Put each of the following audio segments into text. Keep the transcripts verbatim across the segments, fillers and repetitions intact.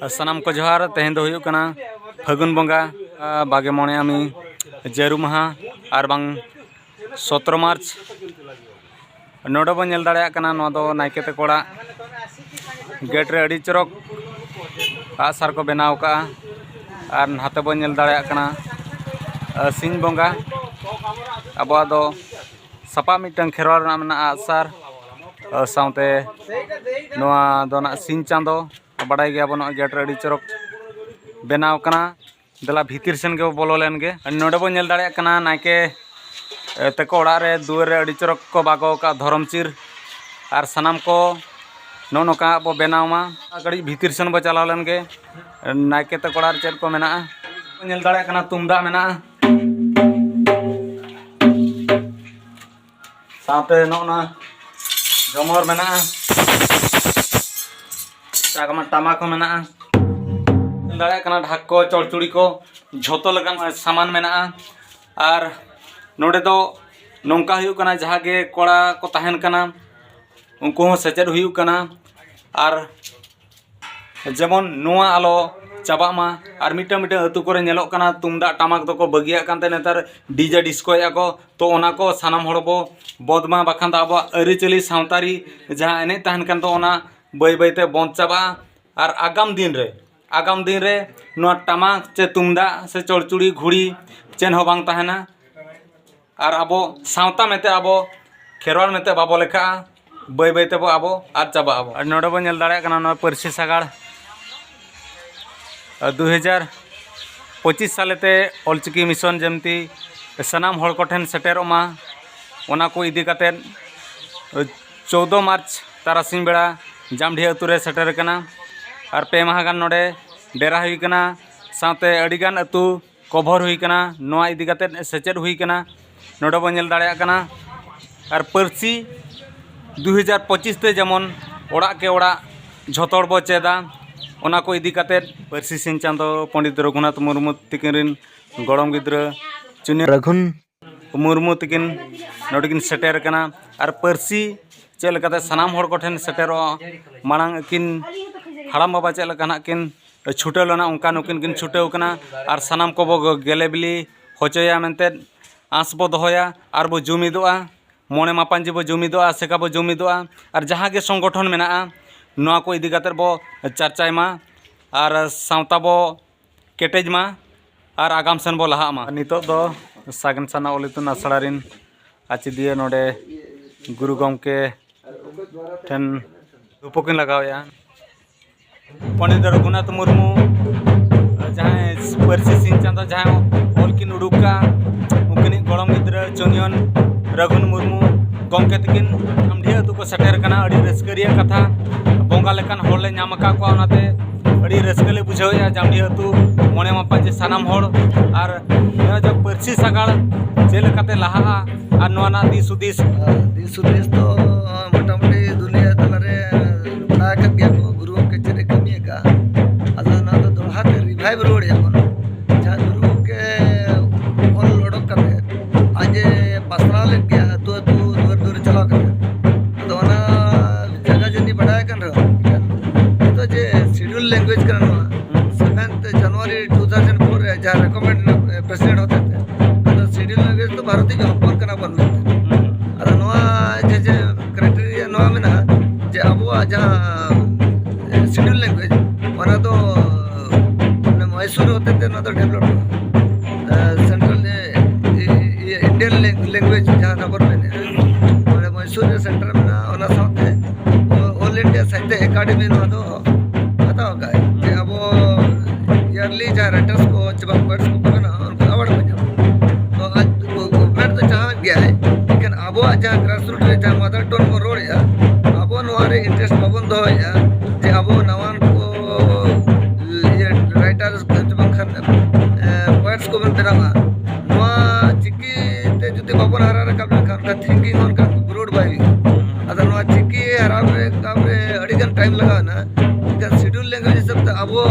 ᱥᱟᱱᱟᱢ ᱠᱚ ᱡᱚᱦᱟᱨ᱾ ᱛᱮᱦᱮᱧ ᱫᱚ ᱦᱩᱭᱩᱜ ᱠᱟᱱᱟ ᱯᱷᱟᱹᱜᱩᱱ ᱵᱚᱸᱜᱟ, ᱟ, ᱵᱟᱜᱮ ᱢᱚᱬᱮ ᱟᱢᱤ ᱡᱟᱹᱨᱩ ᱢᱟᱦᱟ ᱟᱨ ᱵᱟᱝ ᱥᱚᱛᱨᱚ ᱢᱟᱨᱪ᱾ ᱱᱚᱰᱮ ᱵᱚᱱ ᱧᱮᱞ ᱫᱟᱲᱮᱭᱟᱜ ᱠᱟᱱᱟ, ᱱᱚᱣᱟ ᱫᱚ ᱱᱟᱭᱠᱮ ᱛᱟᱠᱚ ᱚᱲᱟᱜ ᱜᱮᱴ ᱨᱮ ᱟᱹᱰᱤ ᱪᱚᱨᱚᱠ ᱟᱜᱼᱥᱟᱨ ᱠᱚ ᱵᱮᱱᱟᱣ ᱠᱟᱜᱼᱟ᱾ ᱟᱨ ᱱᱟᱛᱮ ᱵᱚᱱ ᱧᱮᱞ ᱫᱟᱲᱮᱭᱟᱜ ᱠᱟᱱᱟ, ᱟ, ᱥᱤᱧ ᱵᱚᱸᱜᱟ᱾ ᱟᱵᱚᱣᱟᱜ ᱫᱚ ᱥᱟᱯᱟᱵ ᱢᱤᱫᱴᱟᱝ ᱠᱷᱮᱨᱣᱟᱲ ᱨᱮᱱᱟᱜ ᱢᱮᱱᱟᱜᱼᱟ, ᱟᱜᱼᱥᱟᱨ, ᱟ, ᱥᱟᱶᱛᱮ ᱱᱚᱣᱟ ᱫᱚ ᱱᱟᱜ ᱥᱤᱧ ᱪᱟᱸᱫᱚ᱾ ᱵᱟᱰᱟᱭ ᱜᱮᱭᱟᱵᱚᱱ, ᱱᱚᱜᱼᱚᱭ ᱜᱮᱴ ᱨᱮ ᱟᱹᱰᱤ ᱪᱚᱨᱚᱠ ᱵᱮᱱᱟᱣ ᱠᱟᱱᱟ᱾ ᱫᱮᱞᱟ ᱵᱷᱤᱛᱤᱨ ᱥᱮᱱ ᱜᱮᱵᱚ ᱵᱚᱞᱚ ᱞᱮᱱ ᱜᱮ᱾ ᱱᱚᱰᱮ ᱵᱚᱱ ᱧᱮᱞ ᱫᱟᱲᱮᱭᱟᱜ ᱠᱟᱱᱟ, ᱱᱟᱭᱠᱮ, ᱮ, ᱛᱟᱠᱚ ᱚᱲᱟᱜ ᱨᱮ ᱫᱩᱣᱟᱹᱨ ᱨᱮ ᱟᱹᱰᱤ ᱪᱚᱨᱚᱠ ᱠᱚ ᱵᱟᱜᱟᱣ ᱟᱠᱟᱫ ᱫᱷᱚᱨᱚᱢ ᱪᱤᱨ᱾ ᱟᱨ ᱥᱟᱱᱟᱢ ᱠᱚ ᱱᱚᱜᱼᱚ ᱱᱚᱝᱠᱟ ᱵᱚ ᱵᱮᱱᱟᱣ ᱢᱟ᱾ ᱠᱟᱹᱴᱤᱡ ᱵᱷᱤᱛᱤᱨ ᱥᱮᱱ ᱵᱚ ᱪᱟᱞᱟᱣ ᱞᱮᱱ ᱜᱮ, ᱱᱟᱭᱠᱮ ᱛᱟᱠᱚ ᱚᱲᱟᱜ ᱨᱮ ᱪᱮᱫ ᱠᱚ ᱢᱮᱱᱟᱜᱼᱟ᱾ ᱧᱮᱞ ᱫᱟᱲᱮᱭᱟᱜ ᱠᱟᱱᱟ, ᱛᱩᱢᱫᱟᱜ ᱢᱮᱱᱟᱜᱼᱟ, ᱥᱟᱶᱛᱮ ᱱᱚᱜᱼᱚ ᱱᱟ ᱡᱷᱚᱢᱚᱨ ᱢᱮᱱᱟᱜᱼᱟ, ᱴᱟᱢᱟᱠ ᱦᱚᱸ ᱢᱮᱱᱟᱜᱼᱟ᱾ ᱧᱮᱞ ᱫᱟᱲᱮᱭᱟᱜ ᱠᱟᱱᱟ, ᱰᱷᱟᱠ ᱠᱚ, ᱪᱚᱲᱪᱩᱲᱤ ᱠᱚ, ᱡᱷᱚᱛᱚ ᱞᱮᱠᱟᱱ ᱥᱟᱢᱟᱱ ᱢᱮᱱᱟᱜᱼᱟ᱾ ᱟᱨ ᱱᱚᱰᱮ ᱫᱚ ᱱᱚᱝᱠᱟ ᱦᱩᱭᱩᱜ ᱠᱟᱱᱟ, ᱡᱟᱦᱟᱸ ᱜᱮ ᱠᱚᱲᱟ ᱠᱚ ᱛᱟᱦᱮᱱ ᱠᱟᱱᱟ, ᱩᱱᱠᱩ ᱦᱚᱸ ᱥᱮᱪᱮᱫ ᱦᱩᱭᱩᱜ ᱠᱟᱱᱟ᱾ ᱟᱨ ᱡᱮᱢᱚᱱ ᱱᱚᱣᱟ ᱟᱞᱚ ᱪᱟᱵᱟᱜ ᱢᱟ᱾ ᱟᱨ ᱢᱤᱫᱴᱟᱝ ᱢᱤᱫᱴᱟᱝ ᱟᱹᱛᱩ ᱠᱚᱨᱮ ᱧᱮᱞᱚᱜ ᱠᱟᱱᱟ, ᱛᱩᱢᱫᱟᱜ ᱴᱟᱢᱟᱠ ᱫᱚᱠᱚ ᱵᱟᱹᱜᱤᱭᱟᱜ ᱠᱟᱱᱛᱮ ᱱᱮᱛᱟᱨ ᱰᱤᱡᱮ ᱰᱤᱥᱠᱳᱭᱮᱫᱼᱟ ᱠᱚ᱾ ᱛᱚ ᱚᱱᱟ ᱠᱚ ᱥᱟᱱᱟᱢ ᱦᱚᱲ ᱵᱚ ᱵᱚᱫ ᱢᱟ, ᱵᱟᱠᱷᱟᱱ ᱫᱚ ᱟᱵᱚᱣᱟᱜ ᱟᱹᱨᱤᱪᱟᱹᱞᱤ ᱥᱟᱶᱛᱟᱨᱤ ᱡᱟᱦᱟᱸ ᱮᱱᱮᱡ ᱛᱟᱦᱮᱱ ᱠᱟᱱ ᱫᱚ, ᱚᱱᱟ ᱵᱟᱹᱭ ᱵᱟᱹᱭᱛᱮ ᱵᱚᱱᱫ ᱪᱟᱵᱟᱜᱼᱟ᱾ ᱟᱨ ᱟᱜᱟᱢ ᱫᱤᱱ ᱨᱮ, ᱟᱜᱟᱢ ᱫᱤᱱ ᱨᱮ ᱱᱚᱣᱟ ᱴᱟᱢᱟᱠ ᱥᱮ ᱛᱩᱢᱫᱟᱜ ᱥᱮ ᱪᱚᱲᱪᱩᱲᱤ, ᱜᱷᱩᱲᱤ ᱪᱮᱫ ᱦᱚᱸ ᱵᱟᱝ ᱛᱟᱦᱮᱱᱟ᱾ ᱟᱨ ᱟᱵᱚ ᱥᱟᱶᱛᱟ ᱢᱮᱱᱛᱮ, ᱟᱵᱚ ᱠᱷᱮᱨᱣᱟᱲ ᱢᱮᱱᱛᱮ ᱵᱟᱵᱚ ᱞᱮᱠᱷᱟᱜᱼᱟ᱾ ᱵᱟᱹᱭ ᱵᱟᱹᱭ ᱛᱮᱵᱚ ᱟᱵᱚ ᱟᱫ ᱪᱟᱵᱟᱜ ᱟᱵᱚ᱾ ᱟᱨ ᱱᱚᱰᱮ ᱵᱚᱱ ᱧᱮᱞ ᱫᱟᱲᱮᱭᱟᱜ ᱠᱟᱱᱟ, ᱱᱚᱣᱟ ᱯᱟᱹᱨᱥᱤ ᱥᱟᱜᱟᱲ ᱫᱩ ᱦᱟᱡᱟᱨ ᱯᱚᱸᱪᱤᱥ ᱥᱟᱞᱮᱛᱮ ᱚᱞᱪᱤᱠᱤ ᱢᱤᱥᱚᱱ ᱡᱮᱢᱛᱤ ᱥᱟᱱᱟᱢ ᱦᱚᱲ ᱠᱚᱴᱷᱮᱱ ᱥᱮᱴᱮᱨᱚᱜ ᱢᱟ, ᱚᱱᱟ ᱠᱚ ᱤᱫᱤ ᱠᱟᱛᱮᱫ ᱪᱳᱫᱫᱳ ᱢᱟᱨᱪ ᱛᱟᱨᱟᱥᱤᱧ ᱵᱮᱲᱟ ᱡᱟᱢᱰᱤᱦᱟᱹ ᱟᱹᱛᱩ ᱨᱮ ᱥᱮᱴᱮᱨ ᱟᱠᱟᱱᱟ᱾ ᱟᱨ ᱯᱮ ᱢᱟᱦᱟ ᱜᱟᱱ ᱱᱚᱰᱮ ᱰᱮᱨᱟ ᱦᱩᱭ ᱟᱠᱟᱱᱟ, ᱥᱟᱶᱛᱮ ᱟᱹᱰᱤᱜᱟᱱ ᱟᱹᱛᱩ ᱠᱚᱵᱷᱚᱨ ᱦᱩᱭ ᱠᱟᱱᱟ, ᱱᱚᱣᱟ ᱤᱫᱤ ᱠᱟᱛᱮᱫ ᱥᱮᱪᱮᱫ ᱦᱩᱭ ᱠᱟᱱᱟ, ᱱᱚᱰᱮ ᱵᱚᱱ ᱧᱮᱞ ᱫᱟᱲᱮᱭᱟᱜ ᱠᱟᱱᱟ᱾ ᱟᱨ ᱯᱟᱹᱨᱥᱤ ᱫᱩ ᱦᱟᱡᱟᱨ ᱯᱚᱸᱪᱤᱥ ᱛᱮ ᱡᱮᱢᱚᱱ ᱚᱲᱟᱜ ᱠᱮ ᱚᱲᱟᱜ ᱡᱷᱚᱛᱚ ᱦᱚᱲ ᱵᱚ ᱪᱮᱫᱟ, ᱚᱱᱟ ᱠᱚ ᱤᱫᱤ ᱠᱟᱛᱮᱫ ᱯᱟᱹᱨᱥᱤ ᱥᱤᱧ ᱪᱟᱸᱫᱚ ᱯᱚᱱᱰᱤᱛ ᱨᱚᱜᱷᱩᱱᱟᱛᱷ ᱢᱩᱨᱢᱩ ᱛᱤᱠᱤᱱ ᱨᱤᱱ ᱜᱚᱲᱚᱢ ᱜᱤᱫᱽᱨᱟᱹ ᱪᱩᱱᱤ ᱨᱚᱜᱷᱩᱱ ᱢᱩᱨᱢᱩ ᱛᱤᱠᱤᱱ ᱱᱚᱰᱮ ᱠᱤᱱ ᱥᱮᱴᱮᱨ ᱟᱠᱟᱱᱟ᱾ ᱟᱨ ᱯᱟᱹᱨᱥᱤ ᱪᱮᱫ ᱞᱮᱠᱟᱛᱮ ᱥᱟᱱᱟᱢ ᱦᱚᱲ ᱠᱚᱴᱷᱮᱱ ᱥᱮᱴᱮᱨᱚᱜᱼᱟ, ᱢᱟᱲᱟᱝ ᱟᱹᱠᱤᱱ ᱦᱟᱲᱟᱢ ᱵᱟᱵᱟ ᱪᱮᱫ ᱞᱮᱠᱟ ᱱᱟᱜ ᱠᱤᱱ ᱪᱷᱩᱴᱟᱹᱣ ᱞᱮᱱᱟ, ᱚᱱᱠᱟ ᱱᱩᱠᱤᱱ ᱠᱤᱱ ᱪᱷᱩᱴᱟᱹᱣ ᱠᱟᱱᱟ᱾ ᱟᱨ ᱥᱟᱱᱟᱢ ᱠᱚᱵᱚ ᱜᱮᱞᱮ ᱵᱤᱞᱤ ᱦᱚᱪᱚᱭᱟ ᱢᱮᱱᱛᱮ ᱟᱸᱥ ᱵᱚ ᱫᱚᱦᱚᱭᱟ᱾ ᱟᱨ ᱵᱚ ᱡᱩᱢᱤᱫᱚᱜᱼᱟ, ᱢᱚᱬᱮ ᱢᱟᱯᱟᱧᱪᱤ ᱵᱚ ᱡᱩᱢᱤᱫᱚᱜᱼᱟ, ᱟᱥᱮᱠᱟ ᱵᱚ ᱡᱩᱢᱤᱫᱚᱜᱼᱟ, ᱟᱨ ᱡᱟᱦᱟᱸ ᱜᱮ ᱥᱚᱝᱜᱚᱴᱷᱚᱱ ᱢᱮᱱᱟᱜᱼᱟ, ᱱᱚᱣᱟ ᱠᱚ ᱤᱫᱤ ᱠᱟᱛᱮᱫ ᱵᱚ ᱪᱟᱨᱪᱟᱭ ᱢᱟ ᱟᱨ ᱥᱟᱶᱛᱟ ᱵᱚ ᱠᱮᱴᱮᱡ ᱢᱟ ᱟᱨ ᱟᱜᱟᱢ ᱥᱮᱱ ᱵᱚ ᱞᱟᱦᱟᱜ ᱢᱟ᱾ ᱱᱤᱛᱚᱜ ᱫᱚ ᱥᱟᱜᱮᱱ ᱥᱟᱨᱱᱟ ᱚᱞ ᱤᱛᱩᱱ ᱟᱥᱲᱟ ᱨᱮᱱ ᱟᱪᱮᱫᱤᱭᱟᱹ ᱱᱚᱰᱮ ᱜᱩᱨᱩ ᱜᱚᱢᱠᱮ ᱴᱷᱮᱱ ᱫᱷᱩᱯᱚ ᱠᱤᱱ ᱞᱟᱜᱟᱣᱮᱫᱼᱟ᱾ ᱯᱚᱱᱰᱤᱛ ᱨᱚᱜᱷᱩᱱᱟᱛᱷ ᱢᱩᱨᱢᱩ, ᱡᱟᱦᱟᱸᱭ ᱯᱟᱹᱨᱥᱤ ᱥᱤᱧ ᱪᱟᱸᱫᱚ, ᱡᱟᱦᱟᱸᱭ ᱚᱞ ᱠᱤᱱ ᱩᱰᱩᱠ ᱠᱟᱜᱼᱟ, ᱩᱱᱠᱤᱱᱤᱡ ᱜᱚᱲᱚᱢ ᱜᱤᱫᱽᱨᱟᱹ ᱪᱚᱱᱤᱭᱚᱱ ᱨᱚᱜᱷᱩᱱ ᱢᱩᱨᱢᱩ ᱜᱚᱢᱠᱮ ᱛᱟᱹᱠᱤᱱ ᱡᱟᱢᱰᱷᱤᱭᱟᱹ ᱟᱹᱛᱩ ᱠᱚ ᱥᱮᱴᱮᱨ ᱠᱟᱱᱟ᱾ ᱟᱹᱰᱤ ᱨᱟᱹᱥᱠᱟᱹ ᱨᱮᱭᱟᱜ ᱠᱟᱛᱷᱟ, ᱵᱚᱸᱜᱟ ᱞᱮᱠᱟᱱ ᱦᱚᱲ ᱞᱮ ᱧᱟᱢ ᱟᱠᱟᱫ ᱠᱚᱣᱟ, ᱚᱱᱟᱛᱮ ᱟᱹᱰᱤ ᱨᱟᱹᱥᱠᱟᱹ ᱞᱮ ᱵᱩᱡᱷᱟᱹᱣᱮᱫᱼᱟ ᱡᱟᱢᱰᱷᱤᱭᱟᱹ ᱟᱹᱛᱩ ᱢᱚᱬᱮ ᱢᱟᱯᱟᱧᱪᱤ ᱥᱟᱱᱟᱢ ᱦᱚᱲ᱾ ᱟᱨ ᱱᱚᱣᱟ ᱡᱟᱦᱟᱸ ᱯᱟᱹᱨᱥᱤ ᱥᱟᱜᱟᱲ ᱪᱮᱫ ᱞᱮᱠᱟᱛᱮ ᱞᱟᱦᱟᱜᱼᱟ ᱟᱨ ᱱᱚᱣᱟ ᱨᱮᱱᱟᱜ ᱫᱤᱥ ᱦᱩᱫᱤᱥ? ᱫᱤᱥ ᱦᱩᱫᱤᱥ ᱫᱚ ᱢᱚᱴᱟᱢᱩᱴᱤ ᱫᱩᱱᱤᱭᱟᱹ ᱛᱟᱞᱟᱨᱮ ᱵᱟᱲᱟᱭ ᱟᱠᱟᱫ ᱜᱮᱭᱟ ᱠᱚ, ᱜᱩᱨᱩ ᱜᱚᱢᱠᱮ ᱪᱮᱫ ᱮ ᱠᱟᱹᱢᱤ ᱟᱠᱟᱫᱼᱟ᱾ ᱟᱫᱚ ᱱᱚᱣᱟ ᱫᱚ ᱫᱚᱦᱲᱟ ᱛᱮ ᱨᱤᱵᱷᱟᱭᱤᱵᱷ ᱨᱩᱣᱟᱹᱲᱮᱫᱼᱟ ᱵᱚᱱ, ᱡᱟᱦᱟᱸ ᱜᱩᱨᱩ ᱜᱚᱢᱠᱮ ᱚᱞ ᱚᱰᱚᱠ ᱠᱟᱛᱮ ᱟᱡ ᱮ ᱯᱟᱥᱱᱟᱣ ᱞᱮᱫ ᱜᱮᱭᱟ ᱟᱹᱛᱩ ᱟᱹᱛᱩ, ᱫᱩᱣᱟᱹᱨ ᱫᱩᱣᱟᱹᱨ ᱪᱟᱞᱟᱣ ᱠᱟᱛᱮ᱾ ᱟᱫᱚ ᱚᱱᱟ ᱡᱟᱭᱜᱟ ᱡᱟᱹᱱᱤᱡ ᱵᱟᱰᱟᱭ ᱠᱟᱱ ᱨᱮᱦᱚᱸ, ᱱᱤᱛᱚᱜ ᱡᱮ ᱥᱤᱰᱩᱞ ᱞᱮᱝᱜᱩᱭᱮᱡᱽ ᱠᱟᱱᱟ ᱱᱚᱣᱟ, ᱥᱮᱵᱷᱮᱱᱛᱷ ᱡᱟᱱᱩᱣᱟᱨᱤ ᱴᱩ ᱛᱷᱟᱣᱡᱮᱱᱰ ᱯᱷᱳᱨ ᱨᱮ ᱡᱟᱦᱟᱸ ᱨᱮᱠᱚᱢᱮᱱᱰ ᱮᱱᱟ ᱯᱨᱮᱥᱤᱰᱮᱱᱴ ᱦᱚᱛᱮᱛᱮ, ᱟᱫᱚ ᱥᱤᱰᱩᱞ ᱞᱮᱝᱜᱩᱭᱮᱡᱽ ᱫᱚ ᱵᱷᱟᱨᱚᱛᱤᱭᱚ ᱦᱚᱯᱚᱱ ᱠᱟᱱᱟ ᱵᱚᱱ ᱢᱮᱱᱛᱮ᱾ ᱟᱫᱚ ᱱᱚᱣᱟ ᱡᱮ ᱡᱮ ᱠᱨᱟᱭᱴᱮᱨᱤᱭᱟ ᱱᱚᱣᱟ ᱢᱮᱱᱟᱜᱼᱟ ᱡᱮ ᱟᱵᱚᱣᱟᱜ ᱡᱟᱦᱟᱸ ᱥᱤᱰᱩᱞ ᱞᱮᱝᱜᱩᱭᱮᱡᱽ, ᱚᱱᱟ ᱫᱚ ᱢᱟᱱᱮ ᱢᱚᱭᱥᱩᱨ ᱦᱚᱛᱮᱛᱮ ᱱᱚᱣᱟ ᱫᱚ ᱰᱮᱵᱷᱞᱚᱯ ᱥᱮᱱᱴᱨᱟᱞ ᱤᱱᱰᱤᱭᱟᱱ ᱞᱮᱝᱜᱩᱭᱮᱡᱽ ᱡᱟᱦᱟᱸ ᱠᱷᱚᱵᱚᱨ ᱢᱮᱱᱮᱫᱼᱟ, ᱚᱸᱰᱮ ᱢᱚᱭᱥᱩᱨ ᱨᱮ ᱥᱮᱱᱴᱟᱨ ᱢᱮᱱᱟᱜᱼᱟ᱾ ᱚᱱᱟ ᱥᱟᱶᱛᱮ ᱚᱞ ᱤᱱᱰᱤᱭᱟ ᱥᱟᱦᱤᱛᱛᱚ ᱮᱠᱟᱰᱮᱢᱤ ᱱᱚᱣᱟ ᱫᱚ ᱦᱟᱛᱟᱣ ᱟᱠᱟᱫ ᱡᱮ ᱟᱵᱚ ᱤᱭᱟᱨᱞᱤ ᱡᱟᱦᱟᱸ ᱨᱟᱭᱴᱟᱨᱥ ᱠᱚ ᱪᱮ ᱵᱟᱝ ᱯᱚᱭᱮᱴᱥ ᱠᱚᱠᱚ ᱵᱮᱱᱟᱣᱟ, ᱩᱱᱠᱩ ᱟᱣᱟᱨᱰ ᱠᱚ ᱧᱟᱢᱟ᱾ ᱛᱚ ᱟᱡ ᱜᱚᱵᱷᱚᱨᱱᱢᱮᱱᱴ ᱫᱚ ᱪᱟᱦᱟᱣᱮᱫ ᱜᱮᱭᱟᱭ, ᱮᱱᱠᱷᱟᱱ ᱟᱵᱚᱣᱟᱜ ᱡᱟᱦᱟᱸ ᱜᱨᱟᱥ ᱨᱩᱴ ᱨᱮ ᱡᱟᱦᱟᱸ ᱢᱟᱫᱟᱨ ᱴᱚᱝ ᱵᱚᱱ ᱨᱚᱲᱮᱫᱼᱟ, ᱟᱵᱚ ᱱᱚᱣᱟ ᱨᱮ ᱤᱱᱴᱟᱨᱮᱥᱴ ᱵᱟᱵᱚᱱ ᱫᱚᱦᱚᱭᱮᱫᱼᱟ ᱡᱮ ᱟᱵᱚ ᱱᱟᱣᱟᱱ ᱠᱚ ᱤᱭᱟᱹ ᱨᱟᱭᱴᱟᱨᱥ ᱠᱚ ᱪᱮ ᱵᱟᱝᱠᱷᱟᱱ ᱯᱚᱭᱮᱴᱥ ᱠᱚᱵᱚᱱ ᱵᱮᱱᱟᱣᱟ᱾ ᱱᱚᱣᱟ ᱪᱤᱠᱤ ᱛᱮ ᱡᱩᱫᱤ ᱵᱟᱵᱚᱱ ᱦᱟᱨᱟ ᱨᱟᱠᱟᱵ ᱞᱮᱱᱠᱷᱟᱱ, ᱚᱱᱠᱟ ᱛᱷᱤᱝᱠᱤᱝ ᱦᱚᱸ ᱚᱱᱠᱟ ᱵᱨᱳᱰ ᱵᱟᱭ ᱦᱩᱭᱩᱜᱼᱟ᱾ ᱟᱫᱚ ᱱᱚᱣᱟ ᱪᱤᱠᱤ ᱦᱟᱨᱟ ᱨᱟᱠᱟᱵ ᱨᱮ ᱟᱹᱰᱤ ᱜᱟᱱ ᱴᱟᱭᱤᱢ ᱞᱟᱜᱟᱣ ᱮᱱᱟ᱾ ᱮᱱᱠᱷᱟᱱ ᱥᱤᱰᱩᱞ ᱞᱮᱝᱜᱩᱭᱮᱡᱽ ᱦᱤᱥᱟᱹᱵ ᱛᱮ ᱟᱵᱚ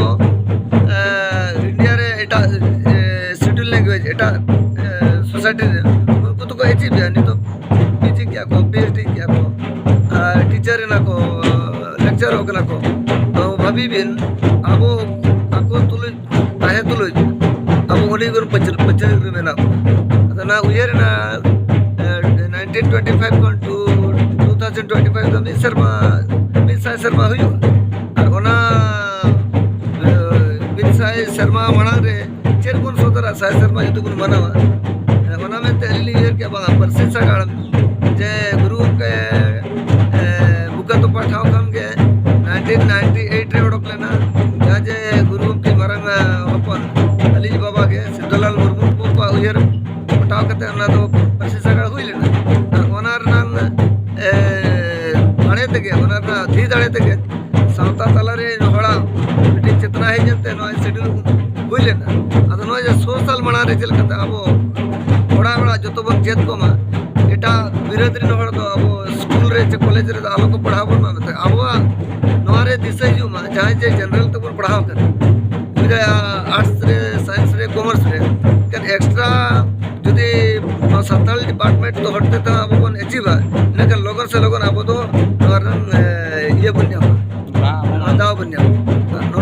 ᱤᱱᱰᱤᱭᱟ ᱨᱮ ᱮᱴᱟᱜ ᱥᱤᱰᱩᱞ ᱞᱮᱝᱜᱩᱭᱮᱡᱽ ᱮᱴᱟᱜ ᱥᱳᱥᱟᱭᱴᱤ ᱨᱮ ᱩᱱᱠᱩ ᱫᱚᱠᱚ ᱮᱪᱤᱵᱷ ᱮᱫᱟ, ᱱᱤᱛᱚᱜ ᱯᱤᱡᱤ ᱠᱮᱜᱼᱟ ᱠᱚ, ᱯᱤᱮᱭᱤᱪᱰᱤ ᱠᱮᱜᱼᱟ ᱠᱚ, ᱟᱨ ᱴᱤᱪᱟᱨ ᱮᱱᱟ ᱠᱚ, ᱞᱮᱠᱪᱟᱨᱚᱜ ᱠᱟᱱᱟ ᱠᱚ᱾ ᱛᱚ ᱵᱷᱟᱹᱵᱤ ᱵᱤᱱ, ᱟᱵᱚ ᱟᱠᱚ ᱛᱩᱞᱩᱡ ᱛᱟᱦᱮᱸ ᱛᱩᱞᱩᱡ ᱟᱵᱚ ᱟᱹᱰᱤ ᱵᱚᱱ ᱯᱟᱹᱪᱟᱹᱨ ᱯᱟᱹᱪᱟᱹᱨ ᱨᱮ ᱢᱮᱱᱟᱜ ᱵᱚᱱᱟ᱾ ᱟᱫᱚ ᱚᱱᱟ ᱩᱭᱦᱟᱹᱨ ᱮᱱᱟ, ᱮ, ᱱᱟᱭᱤᱱᱴᱤᱱ ᱴᱩᱭᱮᱱᱴᱤ ᱯᱷᱟᱭᱤᱵᱷ ᱠᱷᱚᱱ two two thousand twenty five ᱫᱚ ᱢᱤᱫ ᱥᱮᱨᱢᱟ, ᱢᱤᱫ ᱥᱟᱭ ᱥᱮᱨᱢᱟ ᱦᱩᱭᱩᱜᱼᱟ᱾ ᱟᱨ ᱚᱱᱟ, ᱮ, ᱢᱤᱫ ᱥᱟᱭ ᱥᱮᱨᱢᱟ ᱢᱟᱲᱟᱝ ᱨᱮ ᱪᱮᱫ ᱵᱚᱱ ᱥᱚᱫᱚᱨᱟ, ᱥᱟᱭ ᱥᱮᱨᱢᱟ ᱡᱩᱫᱤ ᱵᱚᱱ ᱢᱟᱱᱟᱣᱟ? ᱮ, ᱚᱱᱟ ᱢᱮᱱᱛᱮ ᱟᱹᱞᱤᱧ ᱞᱤᱧ ᱩᱭᱦᱟᱹᱨ ᱠᱮᱫᱟ, ᱵᱟᱝᱟ, ᱯᱟᱹᱨᱥᱤ ᱥᱟᱜᱟᱲ ᱡᱮ ᱜᱩᱨᱩ ᱜᱚᱢᱠᱮ, ᱮ, ᱵᱩᱠᱟᱹ ᱛᱚᱯᱟ ᱴᱷᱟᱶ ᱠᱷᱚᱱ ᱜᱮ ᱱᱟᱭᱤᱱᱴᱤᱱ ᱱᱟᱭᱤᱱᱴᱤ ᱮᱭᱤᱴ ᱨᱮ ᱚᱰᱚᱠ ᱞᱮᱱᱟ, ᱡᱟᱦᱟᱸ ᱡᱮ ᱜᱩᱨᱩ ᱜᱚᱢᱠᱮ ᱢᱟᱨᱟᱝ, ᱮ, ᱦᱚᱯᱚᱱ ᱟᱹᱞᱤᱧ ᱵᱟᱵᱟ ᱜᱮ ᱥᱤᱫᱷᱩᱞᱟᱞ ᱢᱩᱨᱢᱩ ᱠᱚᱣᱟᱜ ᱩᱭᱦᱟᱹᱨ ᱯᱚᱴᱟᱣ ᱠᱟᱛᱮ ᱚᱱᱟ ᱫᱚ ᱯᱟᱹᱨᱥᱤ ᱥᱟᱜᱟᱲ ᱦᱩᱭ ᱞᱮᱱᱟ᱾ ᱟᱨ ᱚᱱᱟ ᱨᱮᱱᱟᱝ, ᱮ, ᱫᱟᱲᱮ ᱛᱮᱜᱮ, ᱚᱱᱟ ᱨᱮᱱᱟᱜ ᱫᱷᱤ ᱫᱟᱲᱮ ᱛᱮᱜᱮ ᱥᱟᱶᱛᱟ ᱛᱟᱞᱟᱨᱮ ᱦᱚᱲᱟᱜ ᱢᱤᱫᱴᱤᱡ ᱪᱮᱛᱱᱟ ᱦᱮᱡ ᱮᱱᱛᱮ ᱱᱚᱣᱟ ᱥᱤᱰᱩᱞ ᱦᱩᱭ ᱞᱮᱱᱟ᱾ ᱟᱫᱚ ᱱᱚᱣᱟ ᱡᱮ ᱥᱚ ᱥᱟᱞ ᱢᱟᱲᱟᱝ ᱨᱮ ᱪᱮᱫ ᱞᱮᱠᱟᱛᱮ ᱟᱵᱚ ᱚᱲᱟᱜ ᱚᱲᱟᱜ ᱡᱚᱛᱚ ᱵᱚᱱ ᱪᱮᱫ ᱠᱚᱢᱟ, ᱮᱴᱟᱜ ᱵᱤᱨᱟᱹᱫ ᱨᱮᱱ ᱦᱚᱲ ᱫᱚ ᱟᱵᱚ ᱥᱠᱩᱞ ᱨᱮ ᱪᱮ ᱠᱚᱞᱮᱡᱽ ᱨᱮᱫᱚ ᱟᱞᱚ ᱠᱚ ᱯᱟᱲᱦᱟᱣ ᱵᱚᱱ ᱢᱟ ᱢᱮᱱᱛᱮ, ᱟᱵᱚᱣᱟᱜ ᱱᱚᱣᱟ ᱨᱮ ᱫᱤᱥᱟᱹ ᱦᱤᱡᱩᱜ ᱢᱟ, ᱡᱟᱦᱟᱸᱭ ᱡᱮ ᱡᱮᱱᱟᱨᱮᱞ ᱛᱮᱵᱚᱱ ᱯᱟᱲᱦᱟᱣ ᱠᱟᱱᱟ, ᱦᱩᱭ ᱫᱟᱲᱮᱭᱟᱜᱼᱟ ᱟᱨᱴᱥ ᱨᱮ, ᱥᱟᱭᱮᱱᱥ ᱨᱮ, ᱠᱚᱢᱟᱨᱥ ᱨᱮ, ᱮᱱᱠᱷᱟᱱ ᱮᱠᱥᱴᱨᱟ ᱡᱩᱫᱤ ᱱᱚᱣᱟ ᱥᱟᱱᱛᱟᱲᱤ ᱰᱤᱯᱟᱨᱴᱢᱮᱱᱴ ᱫᱚ ᱦᱚᱴᱮ ᱛᱮ ᱟᱵᱚ ᱵᱚᱱ ᱮᱪᱤᱵᱟ, ᱤᱱᱟᱹᱠᱷᱟᱱ ᱞᱚᱜᱚᱱ ᱥᱮ ᱞᱚᱜᱚᱱ ᱟᱵᱚ ᱫᱚ ᱱᱚᱣᱟ ᱨᱮᱱᱟᱝ, ᱮ, ᱤᱭᱟᱹ ᱵᱚᱱ ᱧᱟᱢᱟ, ᱫᱟᱣ ᱵᱚᱱ ᱧᱟᱢᱟ᱾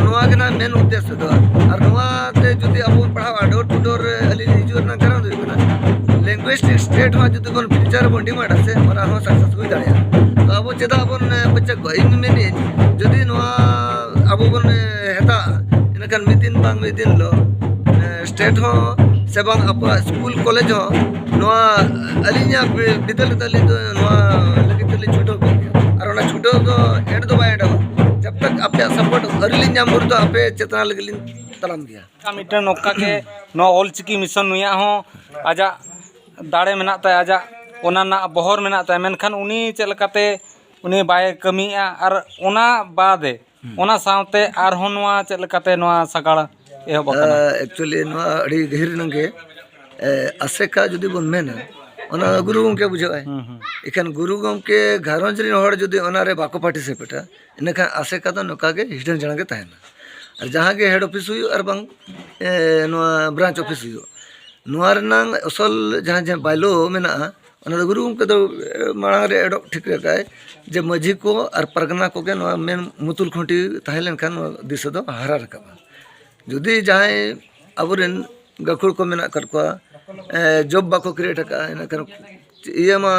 ᱱᱚᱣᱟ ᱜᱮ ᱱᱟᱜ ᱢᱮᱱ ᱩᱫᱽᱫᱮᱥᱥᱚ ᱫᱚ᱾ ᱟᱨ ᱱᱚᱣᱟ ᱛᱮ ᱡᱩᱫᱤ ᱟᱵᱚ ᱵᱚᱱ ᱯᱟᱲᱦᱟᱣᱟ, ᱰᱳᱨ ᱴᱩ ᱰᱳᱨ ᱨᱮ ᱟᱹᱞᱤᱧ ᱞᱤᱧ ᱦᱤᱡᱩᱜ ᱨᱮᱱᱟᱜ ᱠᱟᱨᱚᱱ ᱫᱚ ᱦᱩᱭᱩᱜ ᱠᱟᱱᱟ, ᱞᱤᱝᱜᱩᱭᱤᱥᱴᱤᱠ ᱥᱴᱮᱴ ᱦᱚᱸ ᱡᱩᱫᱤ ᱵᱚᱱ ᱯᱷᱤᱭᱩᱪᱟᱨ ᱨᱮᱵᱚᱱ ᱰᱤᱢᱟᱱᱰᱟ ᱥᱮ, ᱚᱱᱟ ᱦᱚᱸ ᱥᱟᱠᱥᱮᱥ ᱦᱩᱭ ᱫᱟᱲᱮᱭᱟᱜᱼᱟ᱾ ᱛᱚ ᱟᱵᱚ ᱪᱮᱫᱟᱜ ᱵᱚᱱ, ᱮ, ᱯᱟᱹᱪᱟᱹᱜ ᱠᱚᱣᱟ? ᱤᱧ ᱢᱮᱱᱮᱫ ᱡᱩᱫᱤ ᱱᱚᱣᱟ ᱟᱵᱚ ᱵᱚᱱ, ᱮ, ᱦᱮᱛᱟᱜᱼᱟ, ᱤᱱᱟᱹᱠᱷᱟᱱ ᱢᱤᱫ ᱫᱤᱱ ᱵᱟᱝ ᱢᱤᱫ ᱫᱤᱱ ᱦᱤᱞᱳᱜ, ᱮ, ᱥᱴᱮᱴ ᱦᱚᱸ ᱥᱮ ᱵᱟᱝ ᱟᱵᱚᱣᱟᱜ ᱥᱠᱩᱞ ᱠᱚᱞᱮᱡᱽ ᱦᱚᱸ ᱱᱚᱣᱟ ᱟᱹᱞᱤᱧᱟᱜ ᱵᱤ-, ᱵᱤᱫᱟᱹᱞ ᱨᱮᱫᱚ ᱟᱹᱞᱤᱧ ᱫᱚ ᱱᱚᱣᱟ ᱞᱟᱹᱜᱤᱫ ᱛᱮᱞᱤᱧ ᱪᱷᱩᱴᱟᱹᱣ ᱠᱚᱜ ᱜᱮᱭᱟ᱾ ᱟᱨ ᱚᱱᱟ ᱪᱷᱩᱴᱟᱹᱣ ᱫᱚ ᱮᱱᱰ ᱫᱚ ᱵᱟᱭ ᱮᱱᱰᱚᱜᱼᱟ᱾ ᱡᱟᱵ ᱛᱟᱠ ᱟᱯᱮᱭᱟᱜ ᱥᱟᱯᱳᱨᱴ ᱟᱹᱣᱨᱤ ᱞᱤᱧ ᱧᱟᱢ ᱵᱷᱳᱨ ᱫᱚ ᱟᱯᱮ ᱪᱮᱛᱟᱱ ᱞᱟᱹᱜᱤᱫ ᱞᱤᱧ ᱛᱟᱲᱟᱢ ᱜᱮᱭᱟ᱾ ᱢᱤᱫᱴᱮᱱ ᱱᱚᱝᱠᱟ ᱜᱮ ᱱᱚᱣᱟ ᱚᱞ ᱪᱤᱠᱤ ᱢᱤᱥᱚᱱ ᱱᱩᱭᱟᱜ ᱦᱚᱸ ᱟᱡᱟᱜ ᱫᱟᱲᱮ ᱢᱮᱱᱟᱜ ᱛᱟᱭᱟ, ᱟᱡᱟᱜ ᱚᱱᱟ ᱨᱮᱱᱟᱜ ᱵᱚᱦᱚᱨ ᱢᱮᱱᱟᱜ ᱛᱟᱭᱟ, ᱢᱮᱱᱠᱷᱟᱱ ᱩᱱᱤ ᱪᱮᱫ ᱞᱮᱠᱟᱛᱮ ᱩᱱᱤ ᱵᱟᱭ ᱠᱟᱹᱢᱤᱭᱮᱫᱼᱟ? ᱟᱨ ᱚᱱᱟ ᱵᱟᱫᱮ, ᱦᱩᱸ᱾ ᱚᱱᱟ ᱥᱟᱶᱛᱮ ᱟᱨᱦᱚᱸ ᱱᱚᱣᱟ ᱪᱮᱫ ᱞᱮᱠᱟᱛᱮ ᱱᱚᱣᱟ ᱥᱟᱜᱟᱲ ᱮᱦᱚᱵ ᱟᱠᱟᱱᱟ? ᱟᱸ, actually ᱱᱚᱣᱟ ᱟᱹᱰᱤ ᱜᱟᱹᱦᱤᱨ ᱮᱱᱟᱝ ᱜᱮ, ᱮ, ᱟᱥᱮᱠᱟ ᱡᱩᱫᱤ ᱵᱚᱱ ᱢᱮᱱᱟ, ᱚᱱᱟ ᱜᱩᱨᱩ ᱜᱚᱢᱠᱮ ᱵᱩᱡᱷᱟᱹᱜᱼᱟᱭ᱾ ᱦᱩᱸ, ᱦᱩᱸ᱾ ᱮᱱᱠᱷᱟᱱ ᱜᱩᱨᱩ ᱜᱚᱢᱠᱮ ᱜᱷᱟᱨᱚᱸᱡᱽ ᱨᱮᱱ ᱦᱚᱲ ᱡᱩᱫᱤ ᱚᱱᱟ ᱨᱮ ᱵᱟᱠᱚ ᱯᱟᱨᱴᱤᱥᱤᱯᱮᱴᱟ, ᱤᱱᱟᱹᱠᱷᱟᱱ ᱟᱥᱮᱠᱟ ᱫᱚ ᱱᱚᱝᱠᱟ ᱜᱮ ᱦᱤᱰᱮᱱ ᱡᱷᱟᱲᱟ ᱜᱮ ᱛᱟᱦᱮᱱᱟ᱾ ᱟᱨ ᱡᱟᱦᱟᱸ ᱜᱮ ᱦᱮᱰ ᱚᱯᱷᱤᱥ ᱦᱩᱭᱩᱜ ᱟᱨ ᱵᱟᱝ, ᱮ, ᱱᱚᱣᱟ ᱵᱨᱟᱧᱪ ᱚᱯᱷᱤᱥ ᱦᱩᱭᱩᱜ, ᱱᱚᱣᱟ ᱨᱮᱱᱟᱝ ᱟᱥᱚᱞ ᱡᱟᱦᱟᱸ, ᱡᱟᱦᱟᱸ ᱵᱟᱭᱞᱳ ᱢᱮᱱᱟᱜᱼᱟ, ᱚᱱᱟ ᱫᱚ ᱜᱩᱨᱩ ᱜᱚᱢᱠᱮ ᱫᱚ ᱮ, ᱢᱟᱲᱟᱝ ᱨᱮ ᱮᱰᱚᱯᱴ ᱴᱷᱤᱠ ᱟᱠᱟᱫᱟᱭ ᱡᱮ ᱢᱟᱹᱡᱷᱤ ᱠᱚ ᱟᱨ ᱯᱟᱨᱜᱟᱱᱟ ᱠᱚᱜᱮ ᱱᱚᱣᱟ ᱢᱮᱱ ᱢᱩᱛᱩᱞ ᱠᱷᱩᱱᱴᱤ ᱛᱟᱦᱮᱸ ᱞᱮᱱᱠᱷᱟᱱ ᱱᱚᱣᱟ ᱫᱤᱥᱟᱹ ᱫᱚ ᱦᱟᱨᱟ ᱨᱟᱠᱟᱵᱼᱟ᱾ ᱡᱩᱫᱤ ᱡᱟᱦᱟᱸᱭ ᱟᱵᱚᱨᱮᱱ ᱜᱟᱹᱠᱷᱩᱲ ᱠᱚ ᱢᱮᱱᱟᱜ ᱟᱠᱟᱫ ᱠᱚᱣᱟ, ᱮ, ᱡᱚᱵ ᱵᱟᱠᱚ ᱠᱨᱤᱭᱮᱴ ᱟᱠᱟᱫᱼᱟ, ᱤᱱᱟᱹᱠᱷᱟᱱ ᱤᱭᱟᱹ ᱢᱟ